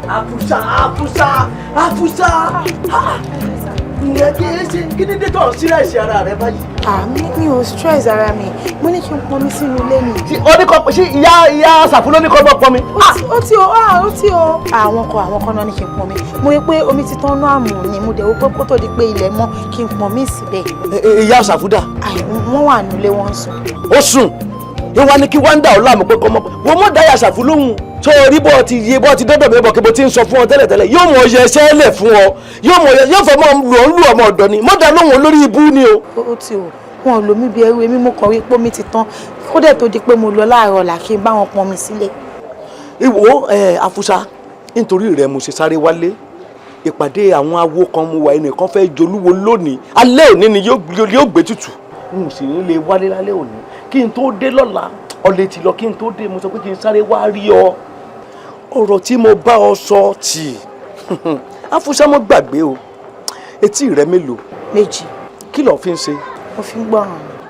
Afusa, Afusa, Afusa, ǹjẹ́ kí ẹ ṣe kí ní dé tó ń sílẹ̀ sí ara rẹ báyìí? Àmì mi ò stress ara mi, mo ní kí n pọnmi sínú ilé mi. Ó ní kọ́ ṣé ìyá Ṣàfù ló ní kọ́ bọ́ pọnmi? Ó ti o, ah, ó ti o. Àwọn kan náà ní kí n pọnmi. Mo rí pé omi ti tán náà mù ni, mo dẹ̀ wò pé kó tó di pé ilẹ̀ mọ́ kí n pọnmi síbẹ̀. Ìyá Ṣàfù dà? Wọ́n wà nílé, wọ́n ń sùn. Ó sùn. Ìwà ni kí wọ́n ń dà ọ́ láàmú pé kọ́ mọ́. Wọ́n mọ̀ dáyà Ṣàfù lóhùn. Tó o rí bọ́ ti yé bọ́ ti dọ́dọ̀ mi bọ̀ kí mo ti ń sọ fún ọ tẹ́lẹ̀tẹ́lẹ̀, yóò mọ ọyẹ ẹsẹ̀ lẹ̀ fún ọ, yóò mọ ọyẹ, yóò fẹ́ mọ lù ọ́ lù ọmọ ọ̀dọ́ ni mọ́dà lóhùn, olórí ibú ni o. Ó ti o, wọn ò lò mí bí ẹrú. Èmi mo kọ̀ wí pé omi ti tán, kó dẹ̀ tó di pé mo lọ láàárọ̀ ọ̀la kí n bá wọn pọn mi sílẹ̀. Ìwò ẹ Afusa, nítorí rẹ mo ṣe sáré wálé. Ìpàdé àwọn awo kan mo wà, ẹnìkan fẹ́ jolúwo lónìí, alẹ́ òní ni yóò gbé tutù. N ò sì ní lè wálé lálẹ́ òní, kí n tó dé lọ́la ọ̀lẹ́ ti lọ. Kí n tó dé, mo sọ pé kí n sáré wá rí ọ. Ọ̀rọ̀ tí mo bá ọ sọ tì, Afusa, mo gbàgbé o. Etí rẹ mélòó? Méjì. Kí ló fi ń ṣe? Mo fi ń gbọ́ràn.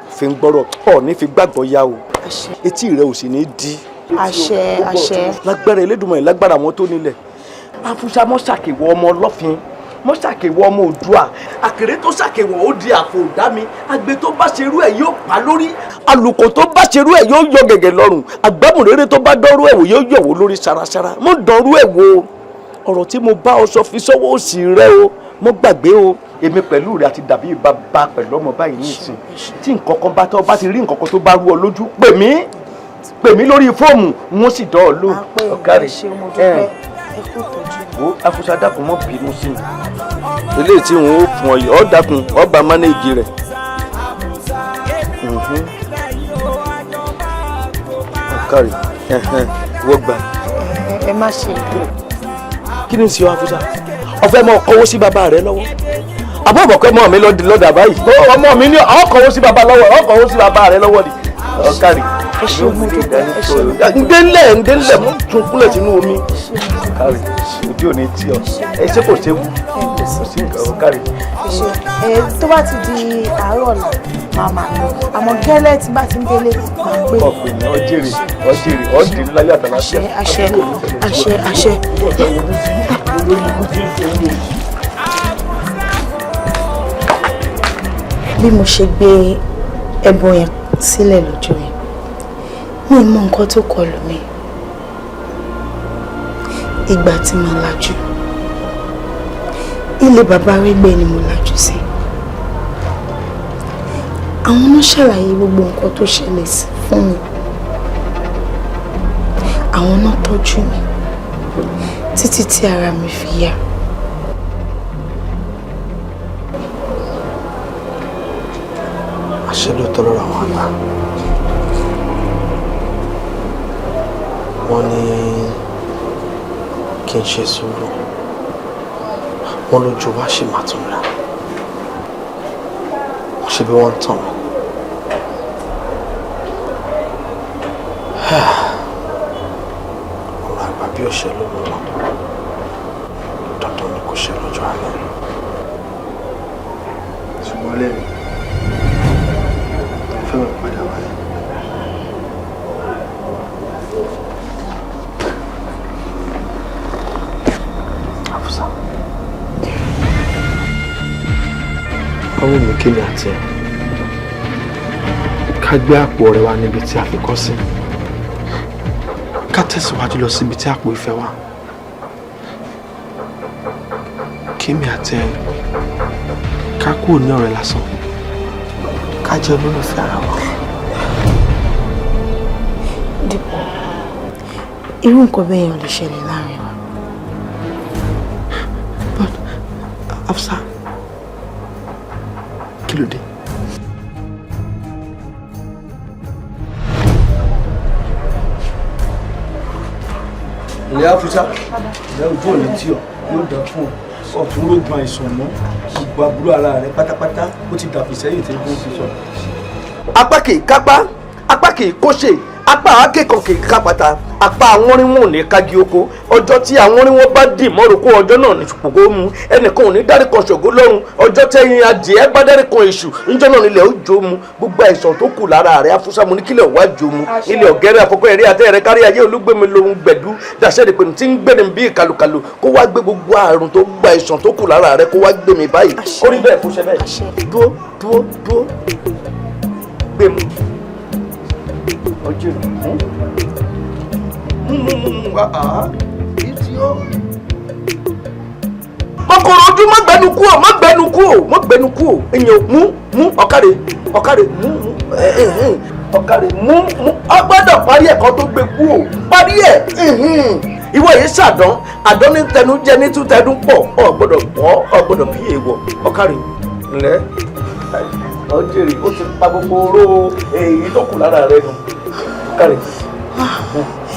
Fi ń gbọ́rọ̀, ọ̀ ní fi gbàgbọ́ yá o. Etí rẹ ò sì ní di. Àṣẹ, àṣẹ. Lágbára Elédùmarè, lágbára àwọn tó nílẹ̀. Afusa, mọ́ ṣàkèwọ́ ọmọ ọlọ́fin, mọ́ ṣàkèwọ́ ọmọ Òdua. Àkèré tó ṣàkèwọ́, ó di àpò òdá mi. Àgbẹ̀ tó bá ṣerú ẹ̀ yóò pa lórí, alùkò tó bá ṣerú ẹ̀ yóò yọ gẹ̀gẹ̀ lọ́rùn, àgbàmùréré tó bá dọ́rú ẹ̀ wò yóò yọ̀wò lórí ṣaraṣara. Mọ́ dọ́rú ẹ̀ wò. Ọ̀rọ̀ tí mo bá ọ sọ, fi sọ́wọ́ òsì rẹ o, mo gbàgbé o. Èmi pẹ̀lú rẹ àti dàbí bàbá pẹ̀lú ọmọ báyìí ní ìsìn. Tí nǹkan kan bá tọ́ bá ti rí nǹkan kan tó bá rú ọ lójú, pè mí, pè mí lórí fóònù, n ó sì dán ọ lóhùn. Ọ̀kárẹ̀ ẹ̀ wo Afusa, dákun, mọ́ bínú sí mi. Eléyìí tí wọn ó fún ọ yìí, ọ dákun, ọ bá manage rẹ̀. Ọ̀kárẹ̀, wọ́n gbà. Ẹ má ṣe. Kí ni ń ṣe ọ, Afusa? Ọfẹ mọ kọwọ́ sí bàbá rẹ lọ́wọ́, àbọ̀ ọ̀bọ̀kẹ́ mọ́ mi lọ́dà báyìí. Ọmọ mi ní ọ kọwọ́ sí bàbá lọ́wọ́, ọ kọwọ́ sí bàbá rẹ lọ́wọ́ ni. Ọ̀kárẹ̀, Ẹ ṣe, mo dúpẹ́, ẹ ṣe. Ndélẹ̀ ndélẹ̀, mo tún kúnlẹ̀ sínú omi. Ọ̀kárẹ̀, ojú ò ní tí ọ. Ẹ ṣé, kò séwu, kò sí nǹkan. Ọ̀kárẹ̀. Ẹ tó bá ti di àárọ̀ ọ̀la, màá máa lọ, àmọ́ gẹ́lẹ́ tí bá ti ń délé, màá pè. Ọ̀pẹ̀ ní ọjẹ́rè, ọjẹ́rè, ọ̀dẹ̀ láyé àtàlàfíà. Àṣẹ, àṣẹ, àṣẹ. Bí mo ṣe gbé ẹbọ yẹn sílẹ̀ lójú yẹn, mi ì mọ nǹkan tó kọlù mi. Ìgbà tí màá lajú, ilé bàbá Arẹ́gbẹ́ ni mo lajú sí. Àwọn náà ṣàlàyé gbogbo nǹkan tó ṣẹlẹ̀ sí fún mi. Àwọn náà tọ́jú mi títí tí ara mi fi yá. Àṣẹ lóòótọ́ lọ́rọ̀ àwọn àgbà. Wọ́n ní kí n ṣe sùúrù, wọ́n lójú wa ṣì máa tún ra. Wọ́n ṣe bí wọ́n ń tàn mí. Ọ̀rọ̀ àgbà bí ọ̀ṣẹ́ lówùúrọ̀, dandan ni kò ṣe lọ́jọ́ alẹ́. Ṣùgbọ́n lẹ́yìn mo fẹ́ máa padà wálé. Àfúsá. Ọwọ́ mi kí ni àti ẹ̀ ká gbé àpò ọ̀rẹ́ wa níbi tí a fi kọ́ sí, ká tẹ̀síwájú lọ síbi tí àpò ìfẹ́ wà. Kémi àti ẹ̀ ká kúrò ní ọ̀rẹ́ lásán, ká jẹ́ olólùfẹ́ ara wa. Dípò, Irú nǹkan bẹ́ẹ̀ yẹn ò lè ṣẹlẹ̀ láàrin wa. But Afsa, kí ló dé? Ilẹ̀ Afusa, ilẹ̀ ojú òní tí ọ yóò dán fún ọ, ọ̀tún rógun àìsàn mọ́, gbogbo aburú ara rẹ pátápátá ó ti dàbí sẹ́yìn tí egun fi sọ. Apá kì í kápá, apá kì í kóṣe, apá akẹ́kọ̀ọ́ kì í kápátá, apá àwọn oníwọ̀n ò ní kági oko. Ọjọ́ tí àwọn oníwọ̀n bá dì mọ́rùkú, ọjọ́ náà ní ṣùpòkó mu. Ẹnìkan ò ní dárí kan ṣògo lọ́rùn. Ọjọ́ tẹ́yìn adìẹ bá dárí kan èṣù, níjọ́ náà nílẹ̀ ó jó mu. Gbogbo àìsàn tó kù lára rẹ̀, Afúsá, mo ní kílẹ̀ wá jó mu. Nílẹ̀ ọ̀gẹ́rẹ́ àfọkọ́ ẹ̀rí àtẹ́ rẹ̀ kárí ayé, olúgbẹ̀mí lohun gbẹ̀dú dàṣẹ́ ìpinnu tí ń gbẹ̀rẹ̀ bí ìkàlùkàlù, kó wá gbé gbogbo àrùn tó gba àìsàn tó kù lára rẹ̀, kó wá gbé mi báyìí. Kó rí bẹ́ẹ̀, kó ṣe bẹ́ẹ̀. Dúó, dúó, dúó, gbé mu ọjọ́ mú mú mú mú àá ìtì ó. Mọ́kòrò ojú, má gbẹnu kú ò, má gbẹnu kú ò, má gbẹnu kú ò. Èèyàn mú mú, ọ̀kàrẹ̀, ọ̀kàrẹ̀, mú mú, ọ̀kàrẹ̀, mú mú. Ọ gbọ́dọ̀ parí ẹ̀kọ́ tó gbé kú ò, parí ẹ̀. Ìwọ yìí ṣàdán àdán ní tẹnu jẹ ní tún tẹnu pọ̀, ọ gbọ́dọ̀ pọ̀, ọ gbọ́dọ̀ bí èèwọ̀. Ọ̀kàrẹ̀, ńlẹ́, ọjẹ́rì, ó ti pa gbogbo oró èyí tó kù lára rẹ nù. Ọ̀kàrẹ̀,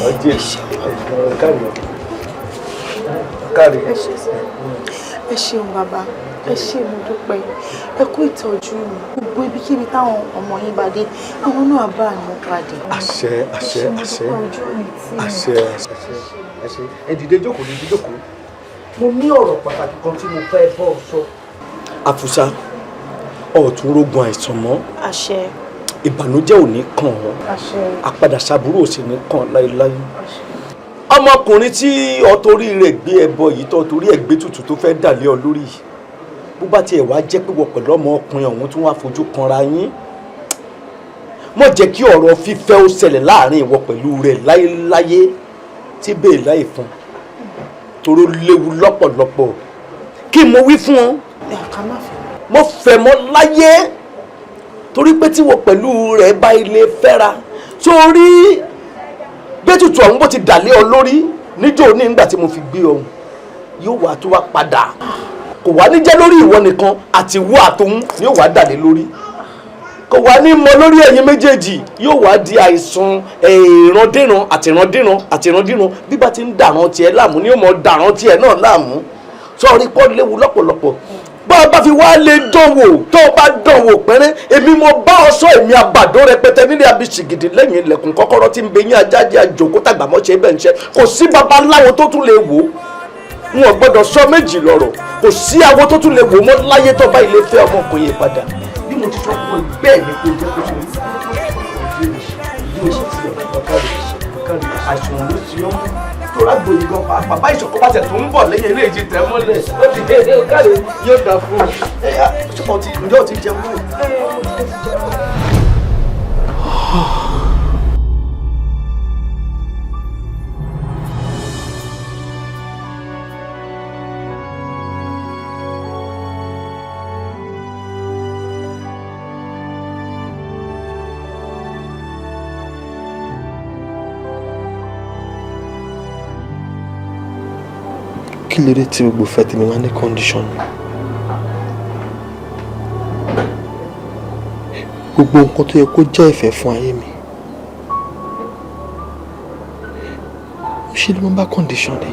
ọjẹ́rì, ọ̀kàrẹ̀, ọ̀kàrẹ̀. Ẹ ṣeun bàbá, ẹ ṣé, mo dúpẹ́. Ẹ kú ìtọ́jú mi. Gbogbo ibikíbi táwọn ọmọ yín bá dé, àwọn náà bá àánú pàdé. Àṣẹ, àṣẹ, àṣẹ, àṣẹ, àṣẹ, àṣẹ. Ẹ dìde jókòó, dìde jókòó. Mo ní ọ̀rọ̀ pàtàkì kan tí mo fẹ́ bọ́ ọ sọ. Àfùsà, ọ̀tún rógun àìsàn mọ́. Àṣẹ. Ìbànújẹ́ ò ní kàn ọ́. Àṣẹ. Àpadà ṣàbúrò ò sì ní kàn láéláé. Ọmọkùnrin tí ọtorí rẹ̀ gbé ẹbọ yìí, tó torí ẹ̀ gbé tutù tó fẹ́ dàlẹ́ ọ lórí yìí, bó bá tiẹ̀ wá jẹ́ pé wọ́n pẹ̀lú ọmọkùnrin ọ̀hún tí wọ́n á fojú kanra yín, mọ̀ jẹ́ kí ọ̀rọ̀ fífẹ́ ó ṣẹlẹ̀ láàrin ìwọ pẹ̀lú rẹ̀ láéláyé tí bẹ́ẹ̀ láì fún, toró léwu lọ́pọ̀lọpọ̀. Kí mo wí fún ọ, mo fẹ́ mọ́ láyé, torí pé tí wọ́n pẹ̀lú rẹ̀ bá ilé fẹ́ra, torí gbẹ́tùtù ọ̀hún bó ti dàlé ọ lórí níjó ní ìgbà tí mo fi gbé ọ̀hún, yóò wá tó wá padà, kò wá ní jẹ́ lórí ìwọ nìkan, àti ìwọ àtòun ni yóò wá dàlé lórí, kò wá ní mọ lórí ẹ̀yin méjèèjì, yóò wá di àìsàn ìrandíran àti ìrandíran àti ìrandíran. Bí bá ti ń dàrán tiẹ̀ láàmú ni yóò mọ dàrán tiẹ̀ náà láàmú. Sọ̀rí pọ́ léwu lọ́pọ̀lọpọ̀. Bá a bá fi wá lè dánwò, tó o bá dánwò pẹ́rẹ́, èmi mo bá ọ sọ, èmi àbàdo rẹpẹtẹ nílé abisigidi lẹ́yìn ilẹ̀kùn kọ́kọ́rọ́ tí ń bẹ yín ajájẹ́ àjòkó tàgbàmọ́ṣe bẹ́ẹ̀ ń ṣe. Kò sí babaláwo tó tún lè wò ó, wọn gbọ́dọ̀ sọ méjì lọ́rọ̀. Kò sí awo tó tún lè wò mọ́ láyé tó bá ilé fẹ́ ọmọkùnrin yẹn padà. Bí mo ti sọ fún ọ bẹ́ẹ̀ ni kò jẹ́ kó ṣe àìsàn ló ti ọ́ tó rágbó yìí gan pàápàá bá ìṣọ̀kọ́ bá tẹ̀ tó ń bọ̀ lẹ́yìn ilé ìjì tẹ̀ mọ́lẹ̀, ó ti dé káre, yóò dà fún un. Ǹjẹ́ o ti jẹun báyìí? Kí ló dé tí gbogbo ìfẹ́ tèmi máa ní condition? Gbogbo nǹkan tó yẹ kó jẹ́ ìfẹ́ fún ayé mi, ṣe ló máa bá condition ni.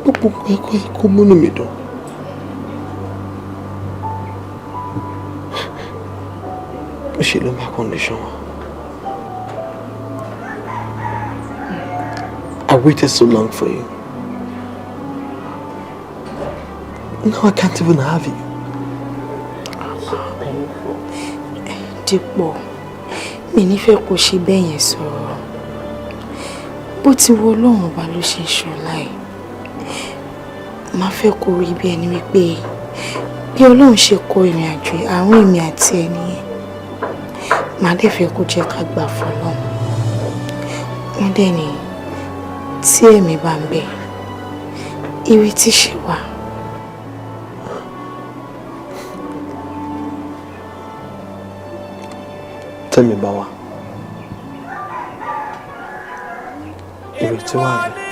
Gbogbo nǹkan yẹ kó múnú mi dùn, ṣe ló máa condition wa. I waited so long for you. Now I can't even have you. Dípò, mi nífẹ̀ẹ́ kó ṣe bẹ́ẹ̀ yẹn sọ̀rọ̀. Bó ti wo Ọlọ́run ọba ló ṣe ń ṣọlá ẹ̀. Máa fẹ́ kó rí bí ẹni wípé bí Ọlọ́run ṣe kọ ìrìn àjò àárín èmi àti ẹni yẹn. Màá dẹ̀ fẹ́ kó jẹ́ ká gbà fọlọ́run. Wọ́n dẹ̀ ní tí ẹ̀mí bá ń bẹ, ìrètí ṣì wà. Tẹ́mi bá wà, Ìrètí wà ní.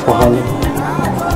For how long?